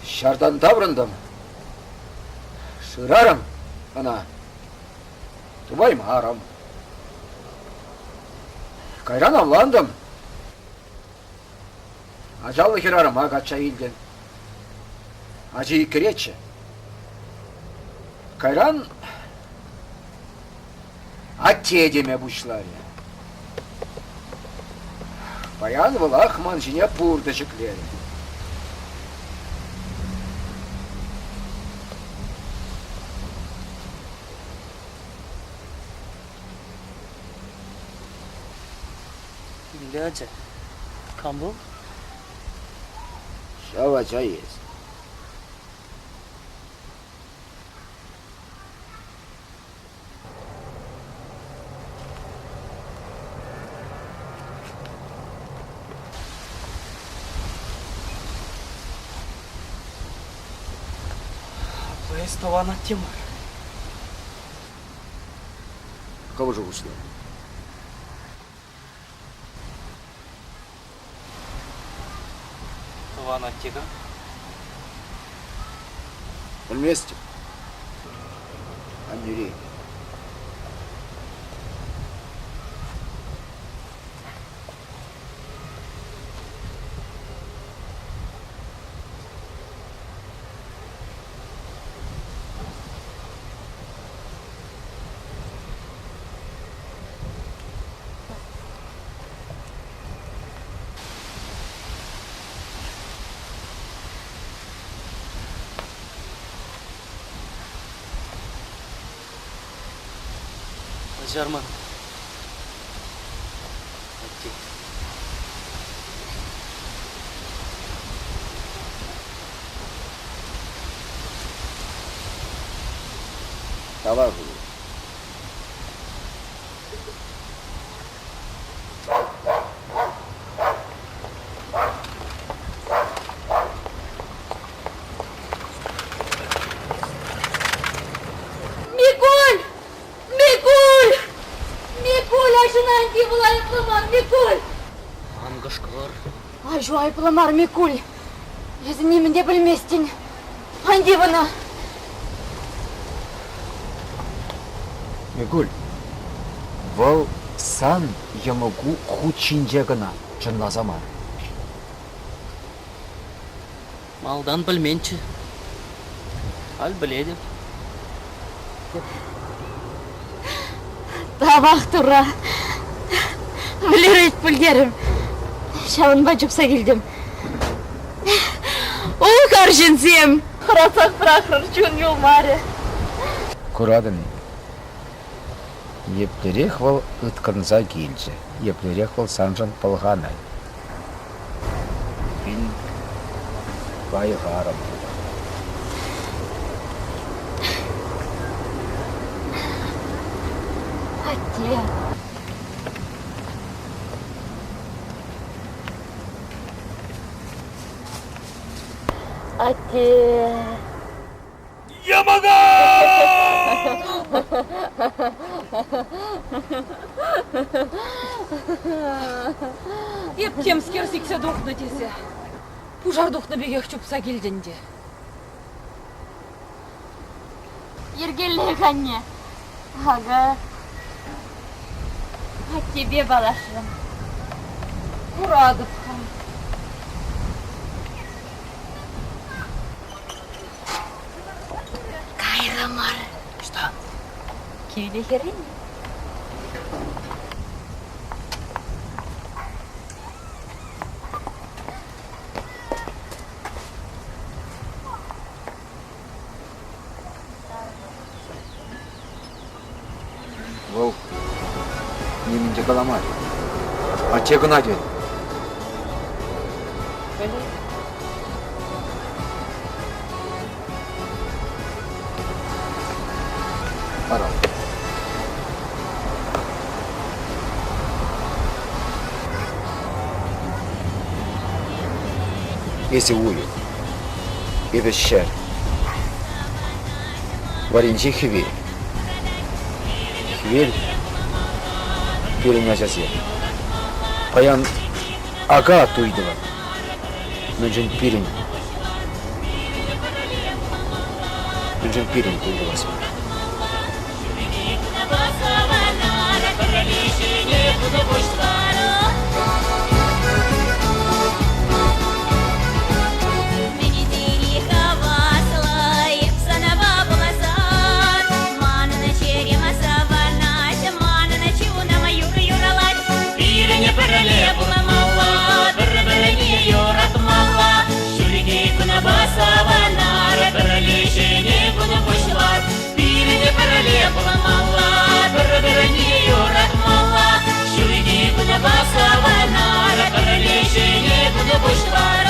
Ҫартан таврӑнтӑм, шырарӑм ӑна, тупаймарӑм. Кайран авлантӑм. Ачаллӑ хӗрарӑма качча илтӗм. Ачи иккӗреччӗ. Кайран атте теме пуҫларӗ. Паян вӑлах ман ҫине пуртӑ ҫӗклерӗ. Мӗнле ача? Кам вӑл? Ҫав ача эс. Апла эс тӑван атте мар. Хӑв шухӑшла. Тӑван атте кам? Пӗлместӗп. Аннерен. Каҫар мана. Атте. Тавах. Микуль! Микуль! Микуль, аҫуна ӗнтӗ вӑл айӑплӑ мар, Микуль! Ан кӑшкӑр. Аҫу айӑплӑ мар, Микуль. Эсӗ нимӗн те пӗлместӗн. Ан тив ӑна. Микуль, вӑл сан йӑмӑку хут ҫинче кӑна, чӑнласа мар. Малтан пӗлменччӗ. Халь пӗлетӗп. Тавах Турра. Вӗлерет пӗлтерӗм. Ҫавӑнпа чупса килтӗм. Ух, арҫынсем! Хӑрасах пӑрахрӑр, чун юлмарӗ. Куратӑн-и, еплерех вӑл ыткӑнса килчӗ, еплерех вӑл саншӑн пӑлханать. Эппин, лайӑх арӑм пултӑр. Атте. Атте. Йӑмӑка! Эп темскер сиксе тухнӑ тесе пушар тухнӑ пекех чупса килтӗн те. Йӗркеллех, анне. Акӑ аттепе паллашрӑм. Куратӑп-ха. Кайрӑмӑр. Ӑҫта? Кӳлӗ хӗррине. Вӑл нимӗн те каламарӗ. Атте кӑна терӗ. Пӗлет. Ара. Эсӗ уйӑх. Эпӗ ҫӗр. Варринче хӗвел. Хӗвел пирӗн ачасем. Паян ака туй тӑвать. Мӗншӗн пирӗн Мӗншӗн пирӗн туй тӑвас мар? Пирӗн пӗрле пулмалла, пӗр-пӗрне юратмалла. Ҫурхи кунпа савӑнар, пӗрле ҫӗнӗ кун пуҫлар. Пирӗн пӗрле пулмалла, пӗр-пӗрне юратмалла. Ҫурхи кунпа савӑнар, пӗрле ҫӗнӗ кун пуҫлар.